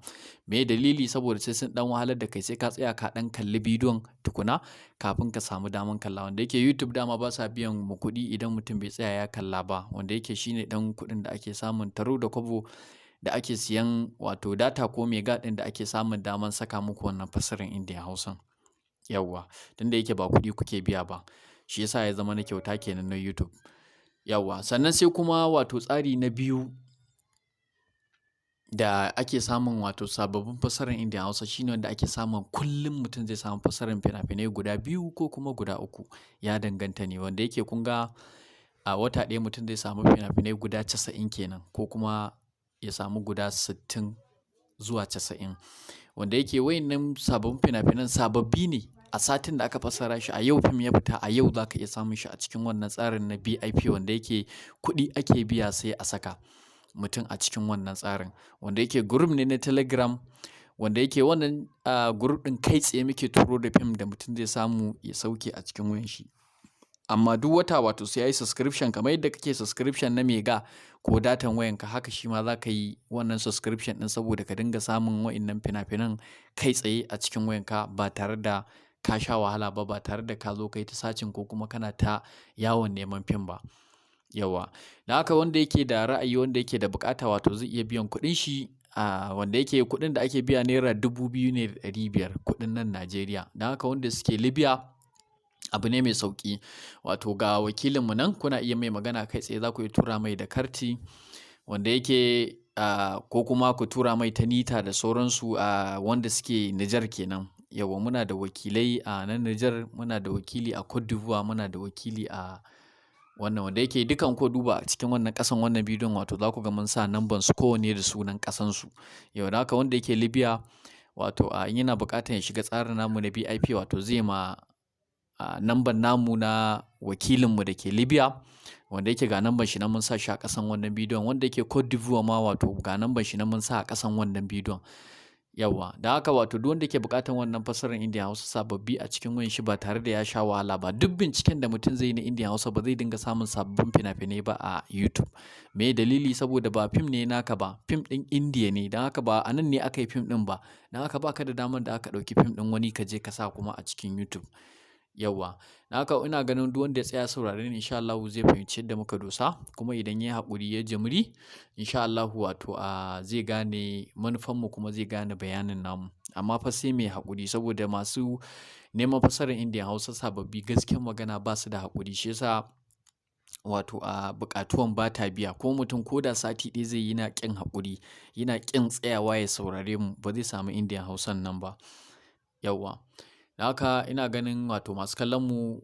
Me dalili? Saboda sai sun ɗan wahalar da kai, sai ka tsaya ka ɗan kalli bidiyon tukuna kafin ka samu daman kalla. Wanda yake YouTube dama ba sa biyan mu kuɗi idan mutum bai tsaya ya kalla ba, wanda yake shine ɗan kuɗin da ake samun taro da kwabo da ake siyan wato data ko mega ɗin da ake samun daman saka muku wannan fassarar Indian Hausan. Yauwa, tunda yake ba kuɗi kuke biya ba, shi yasa ya zama na kyauta kenan na YouTube. Yauwa, sannan sai kuma wato tsari na biyu da ake samun wato sababbin fassarar Indian Hausa shine wanda ake samun kullum mutum zai samu fassarar fina-finai guda biyu ko kuma guda uku. Ya danganta ne, wanda yake kun ga a wata ɗaya mutum zai samu fina-finai guda 90 kenan, ko kuma ya samu guda 60 zuwa 90. Wanda yake wayannan sababbin fina-finan sababbi ne a satin da aka fassara shi, a yau fim ya fita, a yau za ka iya samun shi a cikin wannan tsarin na VIP, wanda yake kuɗi ake biya sai a saka mutum a cikin wannan tsarin. Wanda yake group ne na Telegram. Wanda yake wannan group ɗin kai tsaye muke turo da fim da mutum zai samu ya sauke a cikin wayan shi. Amma duk wata wato sai yayi subscription, kamar yadda kake subscription na mega ko datan wayanka, haka shi ma za ka yi wannan subscription ɗin saboda ka dinga samun wa'innan fina-finan kai tsaye a cikin wayanka ba tare da ka sha wahala ba, ba tare da ka zo kai ta searching ko kuma kana ta yawon neman fim ba. Yauwa. Don haka wanda yake da ra'ayi, wanda yake da buƙata, wato zai iya biyan kuɗin shi, wanda yake kuɗin da ake biya ₦2,500 kuɗin nan Najeriya. Don haka wanda suke Libya, abu ne mai sauƙi. Wato ga wakilinmu nan, kuna iya mai magana kai tsaye, za ku iya tura mai da karti wanda yake ko kuma ku tura mai ta NITA da sauransu, wanda suke Nijar kenan. Yauwa, muna da wakilai a nan Nijar, muna da wakili a Cote d'Ivoire, muna da wakili a wannan, wanda yake dukan ku duba a cikin wannan ƙasan wannan bidiyon, wato za ku ga mun sa namban su kowanne da sunan ƙasansu. Yau da haka wanda yake Libya, wato in yana buƙatar ya shiga tsarin namu na VIP, wato zai ma namban namu na wakilinmu da ke Libya, wanda yake ga namban shi nan mun sa shi a ƙasan wannan bidiyon. Wanda yake Cote d'Ivoire ma, wato ga namban shi nan mun sa a ƙasan wannan bidiyon. Yauwa, da haka wato duk wanda yake buƙatar wannan fassarar Indian Hausa sababbi a cikin wayan shi ba tare da ya sha wahala ba. Duk binciken da mutum zai yi na Indian Hausa, ba zai dinga samun sababbin fina-finai ba a YouTube. Me dalili? Saboda ba fim ne naka ba, fim ɗin Indiya ne. Don haka ba a nan ne aka yi fim ɗin ba. Don haka ba ka da damar da aka ɗauki fim ɗin wani ka je ka sa kuma a cikin YouTube. Yauwa. Don haka ina ganin duk wanda ya tsaya saurare ni, insha Allahu zai fahimci yadda muka dosa, kuma idan ya yi haƙuri ya jimri, insha Allahu wato zai gane manufanmu kuma zai gane bayanin namu. Amma fa sai mai haƙuri, saboda masu neman fassarar Indian Hausa sababbi, gaskiyar magana, ba su da haƙuri. Shi yasa wato buƙatuwan ba ta biya. Ko mutum ko da sati ɗaya zai yi yana ƙin haƙuri, yana ƙin tsayawa ya saurare mu, ba zai samu Indian Hausan nan ba. Yauwa. Da haka ina ganin wato masu kallon mu,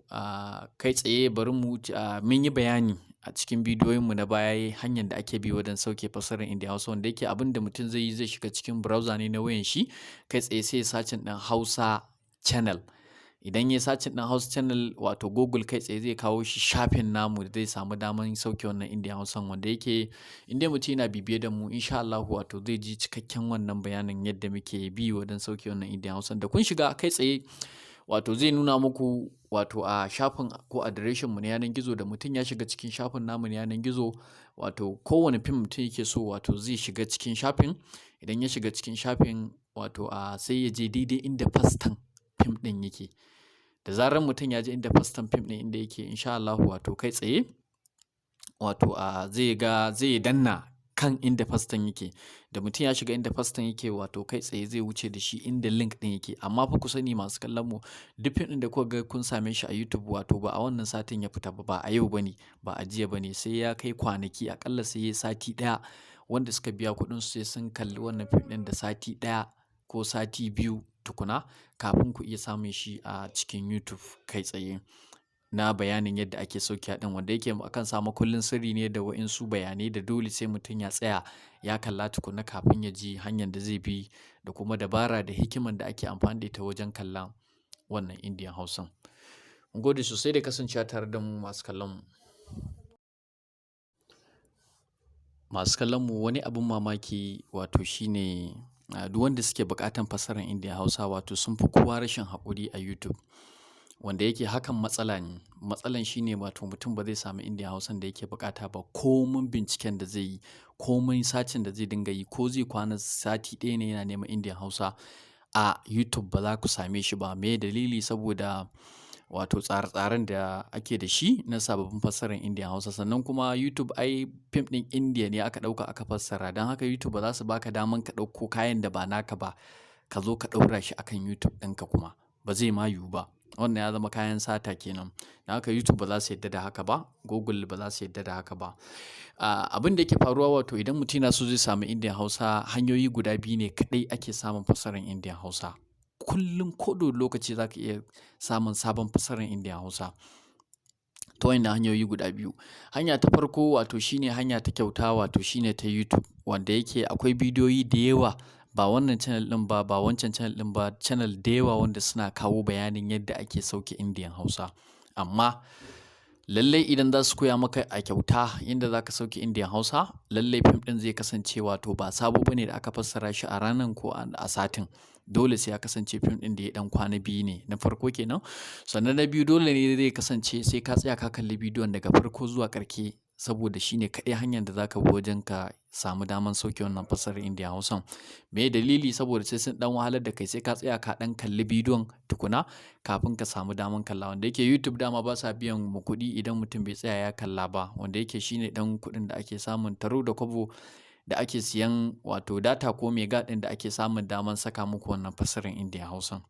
kai tsaye bari mu mun yi bayani a cikin bidiyoyinmu na baya hanyar da ake bi wajen sauke fassarar Indian Hausa, wanda yake abin da mutum zai yi, zai shiga cikin browser ne na wayan shi kai tsaye, sai ya searching ɗin Hausa channel. Idan ya searching ɗin Hausa channel, wato Google kai tsaye zai kawo shi shafin namu da zai samu daman sauke wannan Indian Hausan, wanda yake in dai mutum yana bibiye da mu, insha Allahu wato zai ji cikakken wannan bayanin yadda muke bi wajen sauke wannan Indian Hausan. Da kun shiga kai tsaye, wato zai nuna muku wato a shafin ko adireshin mu na yanar gizo. Da mutum ya shiga cikin shafin namu na yanar gizo, wato kowane fim mutum yake so, wato zai shiga cikin shafin. Idan ya shiga cikin shafin, wato sai ya je daidai inda fastan fim ɗin yake. Da zarar mutum ya je inda fastan fim ɗin inda yake, insha Allahu wato kai tsaye wato zai ga, zai danna kan inda fastan yake. Da mutum ya shiga inda fastan yake, wato kai tsaye zai wuce da shi inda link ɗin yake. Amma fa ku sani, masu kallon mu, duk fim ɗin da kuka ga kun same shi a YouTube, wato ba a wannan satin ya fita ba, ba a yau bane, ba a jiya bane, sai ya kai kwanaki, aƙalla sai ya sati ɗaya. Wanda suka biya kuɗin su sai sun kalli wannan fim ɗin da sati ɗaya ko sati 2 tukuna kafin ku iya samun shi a cikin YouTube kai tsaye. Na bayanin yadda ake sauke ɗin, wanda yake akan samu kullun sirri ne da wa'insu bayanai da dole sai mutum ya tsaya ya kalla tukuna kafin ya ji hanyar da zai bi da kuma dabara da hikiman da ake amfani da ita wajen kallon wannan Indian Hausan. Mun gode sosai da kasancewa tare da mu, masu kallon mu. Masu kallon mu, wani abin mamaki wato shine duk wanda suke buƙatan fassarar Indian Hausa, wato sun fi kowa rashin haƙuri a YouTube. Wanda yake hakan matsala ne. Matsalan shine wato mutum ba zai samu Indian Hausan da yake buƙata ba, komin binciken da zai yi, komin searching da zai dinga yi, ko zai kwana sati ɗaya ne yana neman Indian Hausa a YouTube, ba za ku same shi ba. Me dalili? Saboda wato tsare-tsaren da ake da shi na sababbin fassarar Indian Hausa. Sannan kuma YouTube ai fim ɗin Indiya ne aka ɗauka aka fassara. Don haka YouTube ba za su baka daman ka ɗauko kayan da ba naka ba ka zo ka ɗaura shi akan YouTube ɗinka kuma. Ba zai ma yiwu ba. Wannan ya zama kayan sata kenan. Don haka YouTube ba za su yarda da haka ba, Google ba za su yarda da haka ba. Abin da yake faruwa, wato idan mutum yana so zai samu Indian Hausa, hanyoyi guda biyu ne kaɗai ake samun fassarar Indian Hausa. Kullum ko da wane lokaci za ka iya samun sabon fassarar Indian Hausa ta wannan hanyoyi guda biyu. Hanya ta farko wato shine hanya ta kyauta, wato shine ta YouTube, wanda yake akwai bidiyoyi da yawa, ba wannan channel ɗin ba, ba wancan channel ɗin ba, channel da yawa wanda suna kawo bayanin yadda ake sauke Indian Hausa. Amma Lallai idan za su koya maka a kyauta yadda za ka sauke Indian Hausa, lallai fim ɗin zai kasance wato ba sabo bane da aka fassara shi a ranan ko a satin. Dole sai ya kasance fim ɗin da ya ɗan kwana biyu ne na farko kenan. Sannan na biyu, dole ne zai kasance sai ka tsaya ka kalli bidiyon daga farko zuwa ƙarshe, saboda shine kaɗai hanyar da zaka bi wajen ka samu daman sauke wannan fassarar Indian Hausan. Me dalili? Saboda sai sun ɗan wahalar da kai, sai ka tsaya ka ɗan kalli bidiyon tukuna kafin ka samu daman kalla. Wanda yake YouTube dama ba sa biyan mu kuɗi idan mutum bai tsaya ya kalla ba, wanda yake shine ɗan kuɗin da ake samun taro da kwabo da ake siyan wato data ko mega ɗin da ake samun daman saka muku wannan fassarar Indian Hausan.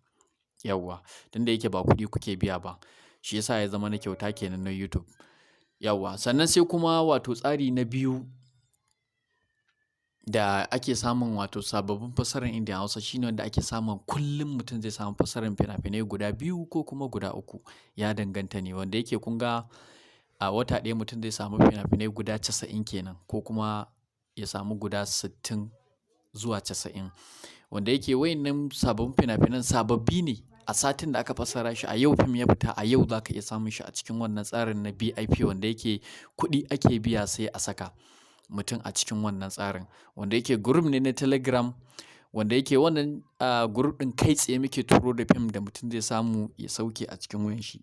Yawwa, tunda yake ba kuɗi kuke biya ba, shi yasa ya zama na kyauta kenan na YouTube. Yawwa, sannan sai kuma wato tsari na biyu da ake samun wato sababbin fassarar Indian Hausa shine wanda ake samun kullum mutum zai samu fassarar fina-finai guda biyu ko kuma guda uku, ya danganta ne. Wanda yake kun ga a wata ɗaya mutum zai samu fina-finai guda 90 kenan, ko kuma ya samu guda 60 zuwa 90. Wanda yake wayannan sababbin fina-finan sababbi ne a satin da aka fassara shi. A yau fim ya fita, a yau za ka iya samun shi a cikin wannan tsarin na VIP, wanda yake kuɗi ake biya sai a saka mutum a cikin wannan tsarin. Wanda yake group ne na Telegram, wanda yake wannan group ɗin kai tsaye muke turo da fim da mutum zai samu ya sauke a cikin wayan shi.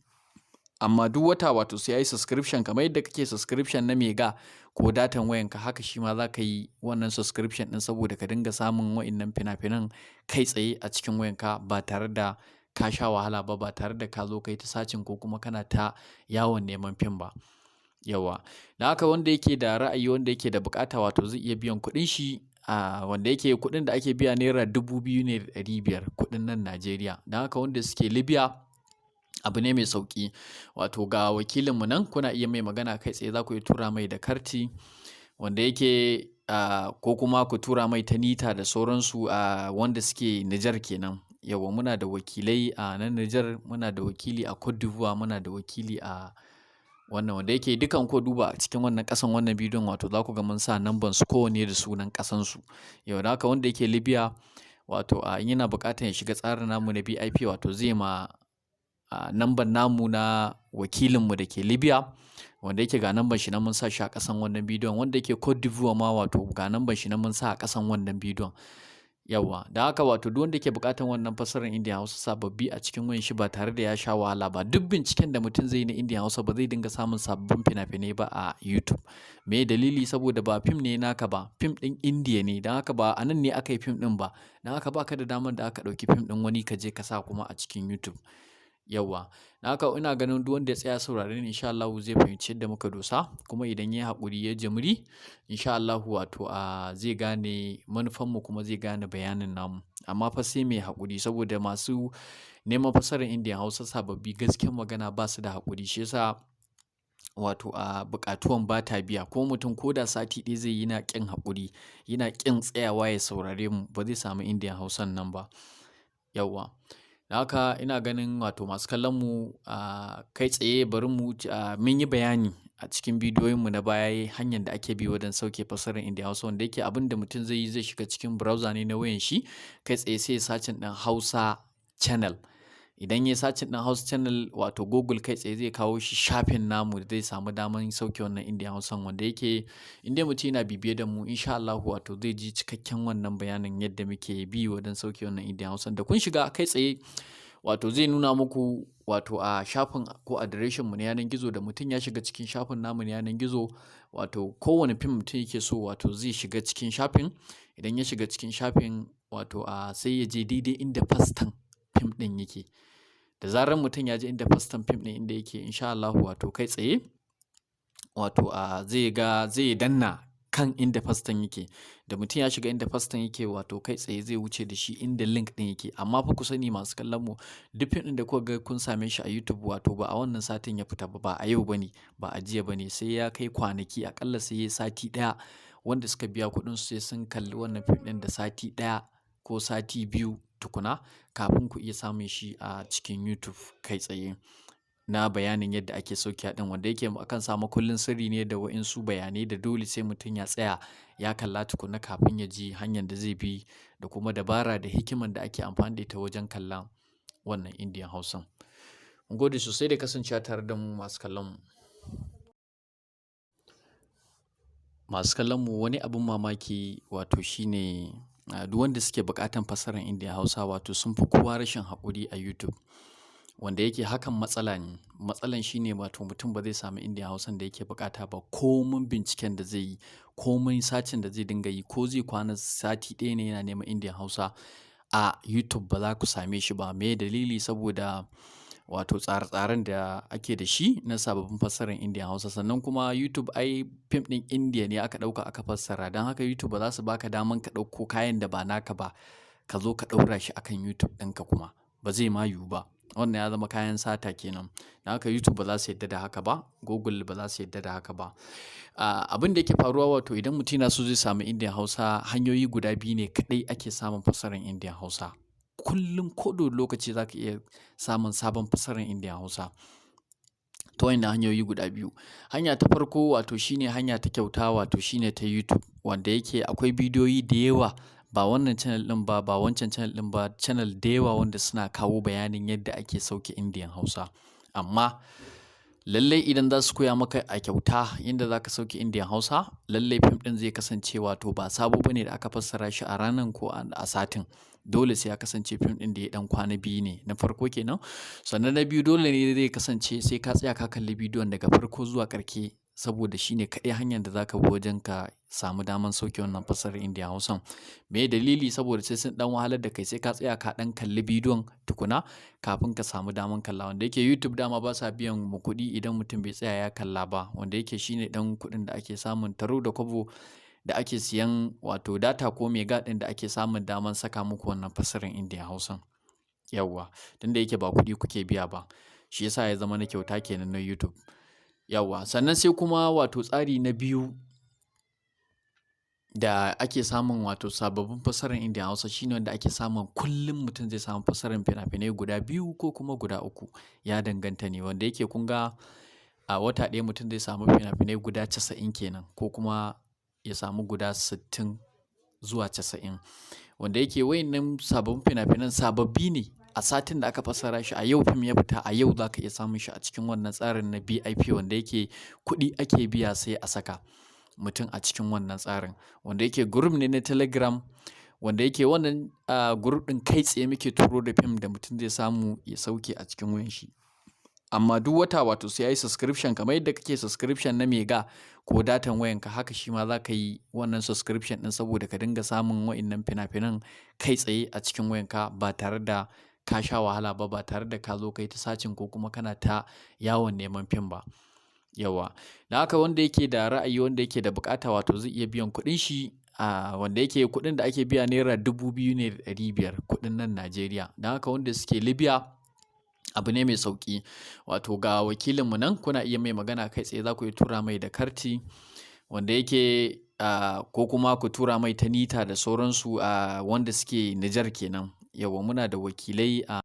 Amma duk wata wato sai yayi subscription, kamar yadda kake subscription na mega ko datan wayanka, haka shi ma za ka yi wannan subscription ɗin saboda ka dinga samun wa'innan fina-finan kai tsaye a cikin wayanka ba tare da ka sha wahala ba, ba tare da ka zo kai ta searching ko kuma kana ta yawon neman fim ba. Yawwa, don haka wanda yake da ra'ayi, wanda yake da buƙata, wato zai iya biyan kuɗin shi, a wanda yake kuɗin da ake biya ₦2,500, kuɗin nan Najeriya. Don haka wanda suke Libya, abu ne mai sauƙi. Wato ga wakilinmu nan, kuna iya mai magana kai tsaye, za ku iya tura mai da karti wanda yake ko kuma ku tura mai ta NITA da sauransu, wanda suke Nijar kenan. Yawwa, muna da wakilai a nan Nijar, muna da wakili a Cote d'Ivoire, muna da wakili a wannan, wanda yake dukan ku duba a cikin wannan ƙasan wannan bidiyon, wato za ku ga mun sa namban su, kowanne da sunan ƙasansu. Yau da haka wanda yake Libya, wato in yana buƙatar ya shiga tsarin namu na VIP, wato zai ma namban namu na wakilinmu da ke Libya, wanda yake ga namban shi nan mun sa shi a ƙasan wannan bidiyon. Wanda yake Cote d'Ivoire ma, wato ga namban shi nan mun sa a ƙasan wannan bidiyon. Yawwa, da haka wato duk wanda yake buƙatar wannan fassarar Indian Hausa sababbi a cikin wayan shi ba tare da ya sha wahala ba. Duk binciken da mutum zai yi na Indian Hausa, ba zai dinga samun sababbin fina-finai ba a YouTube. Me dalili? Saboda ba fim ne naka ba, fim ɗin Indiya ne. Don haka ba a nan ne aka yi fim ɗin ba. Don haka baka da damar da aka ɗauki fim ɗin wani ka je ka sa kuma a cikin YouTube. Yawwa, don haka ina ganin duk wanda ya tsaya saurare ni, insha Allahu zai fahimci yadda muka dosa. Kuma idan ya yi haƙuri ya jimri, insha Allahu wato zai gane manufanmu kuma zai gane bayanin namu. Amma fa sai mai haƙuri, saboda masu neman fassarar Indian Hausa sababbi, gaskiyar magana, ba su da haƙuri. Shi yasa wato buƙatuwan ba ta biya. Ko mutum ko da sati ɗaya zai yi yana ƙin haƙuri, yana ƙin tsayawa ya saurare mu, ba zai samu Indian Hausan nan ba. Yawwa. Da haka ina ganin wato masu kallon mu, kai tsaye bari mu mun yi bayani a cikin bidiyoyinmu na baya hanyar da ake bi wajen sauke fassarar Indian Hausa, wanda yake abin da mutum zai yi, zai shiga cikin browser ne na wayan shi kai tsaye, sai ya searching ɗin Hausa channel. Idan ya searching ɗin Hausa channel, wato Google kai tsaye zai kawo shi shafin namu da zai samu daman sauke wannan Indian Hausan. Wanda yake in dai mutum yana bibiye da mu, insha Allahu wato zai ji cikakken wannan bayanin yadda muke bi wajen sauke wannan Indian Hausan. Da kun shiga kai tsaye, wato zai nuna muku wato a shafin ko adireshin mu na yanar gizo. Da mutum ya shiga cikin shafin namu na yanar gizo, wato kowane fim mutum yake so, wato zai shiga cikin shafin. Idan ya shiga cikin shafin, wato sai ya je daidai inda fastan fim ɗin yake. Da zarar mutum ya je inda fastan fim ɗin inda yake, insha Allahu wato kai tsaye wato zai ga, zai danna kan inda fastan yake. Da mutum ya shiga inda fastan yake, wato kai tsaye zai wuce da shi inda link ɗin yake. Amma fa ku sani, masu kallon mu, duk fim ɗin da kuka ga kun same shi a YouTube, wato ba a wannan satin ya fita ba, ba a yau bane, ba a jiya bane, sai ya kai kwanaki aƙalla, sai yayi sati ɗaya. Wanda suka biya kuɗin su sai sun kalli wannan fim ɗin da sati ɗaya ko sati biyu tukuna kafin ku iya samun shi a cikin YouTube kai tsaye. Na bayanin yadda ake sauke ɗin, wanda yake akan samu kullun sirri ne da wa'insu bayanai da dole sai mutum ya tsaya ya kalla tukuna kafin ya ji hanyar da zai bi da kuma dabara da hikiman da ake amfani da ita wajen kallon wannan Indian Hausan. Mun gode sosai da kasancewa tare da mu, masu kallon mu. Masu kallon mu, wani abin mamaki wato shine duk wanda suke buƙatan fassarar Indian Hausa wato sun fi kowa rashin haƙuri a YouTube. Wanda yake hakan matsala ne. Matsalan shine wato mutum ba zai samu Indian Hausan da yake buƙata ba, komin binciken da zai yi, komin searching da zai dinga yi, ko zai kwana sati ɗaya ne yana neman Indian Hausa a YouTube, ba za ku same shi ba. Me dalili? Saboda wato tsare-tsaren da ake da shi na sababbin fassarar Indian Hausa. Sannan kuma YouTube ai fim ɗin Indiya ne aka ɗauka aka fassara. Don haka YouTube ba za su baka daman ka ɗauko kayan da ba naka ba ka zo ka ɗaura shi akan YouTube ɗinka kuma. Ba zai ma yiwu ba. Wannan ya zama kayan sata kenan. Don haka YouTube ba za su yarda da haka ba, Google ba za su yarda da haka ba. Abin da yake faruwa wato idan mutum yana so zai samu Indian Hausa, hanyoyi guda biyu ne kaɗai ake samun fassarar Indian Hausa. Kullum, ko da wane lokaci, za ka iya samun sabon fassarar Indian Hausa ta wayannan hanyoyi guda biyu. Hanya ta farko wato shine hanya ta kyauta, wato shine ta YouTube, wanda yake akwai bidiyoyi da yawa, ba wannan channel ɗin ba, ba wancan channel ɗin ba, channel da yawa wanda suna kawo bayanin yadda ake sauke Indian Hausa. Amma lallai idan za su koya maka a kyauta yadda za ka sauke Indian Hausa, lallai fim ɗin zai kasance wato ba sabo bane da aka fassara shi a ranan ko a satin. Dole sai ya kasance fim ɗin da ya ɗan kwana biyu ne, na farko kenan. Sannan na biyu, dole ne zai kasance sai ka tsaya ka kalli bidiyon daga farko zuwa ƙarshe, saboda shine kaɗai hanyar da za ka bi wajen ka samu daman sauke wannan fassarar Indian Hausan. Me dalili? Saboda sai sun ɗan wahalar da kai, sai ka tsaya ka ɗan kalli bidiyon tukuna kafin ka samu daman kalla. Wanda yake YouTube dama ba sa biyan mu kuɗi idan mutum bai tsaya ya kalla ba. Wanda yake shine ɗan kuɗin da ake samun, taro da kwabo da ake siyan wato data ko mega ɗin da ake samun daman saka muku wannan fassarar Indian Hausan. Yauwa, tunda yake ba kuɗi kuke biya ba, shi yasa ya zama na kyauta kenan na YouTube. Yauwa, sannan sai kuma wato tsari na biyu da ake samun wato sababbin fassarar Indian Hausa shine wanda ake samun kullum mutum zai samu fassarar fina-finai guda biyu ko kuma guda uku. Ya danganta ne. Wanda yake kun ga a wata ɗaya mutum zai samu fina-finai guda 90 kenan, ko kuma ya samu guda 60 zuwa 90. Wanda yake wayannan sababbin fina-finan sababbi ne a satin da aka fassara shi, a yau fim ya fita, a yau za ka iya samun shi a cikin wannan tsarin na VIP, wanda yake kuɗi ake biya sai a saka mutum a cikin wannan tsarin. Wanda yake group ne na Telegram, wanda yake wannan group ɗin kai tsaye muke turo da fim da mutum zai samu ya sauke a cikin wayan shi. Amma duk wata wato sai yayi subscription, kamar yadda kake subscription na mega ko datan wayanka, haka shi ma za ka yi wannan subscription ɗin saboda ka dinga samun wa'innan fina-finan kai tsaye a cikin wayanka ba tare da ka sha wahala ba, ba tare da ka zo ka yi ta searching ko kuma kana ta yawon neman fim ba. Yauwa. Dan haka wanda yake da ra'ayi, wanda yake da buƙata, wato zai iya biyan kuɗin shi, wanda yake kuɗin da ake biya ₦2,500, kuɗin nan Najeriya. Dan haka wanda suke Libya, abu ne mai sauƙi. Wato ga wakilinmu nan, kuna iya mai magana kai tsaye, za ku iya tura mai da karti wanda yake ko kuma ku tura mai ta NITA da sauransu, wanda suke Nijar kenan. Yauwa, muna da wakilai a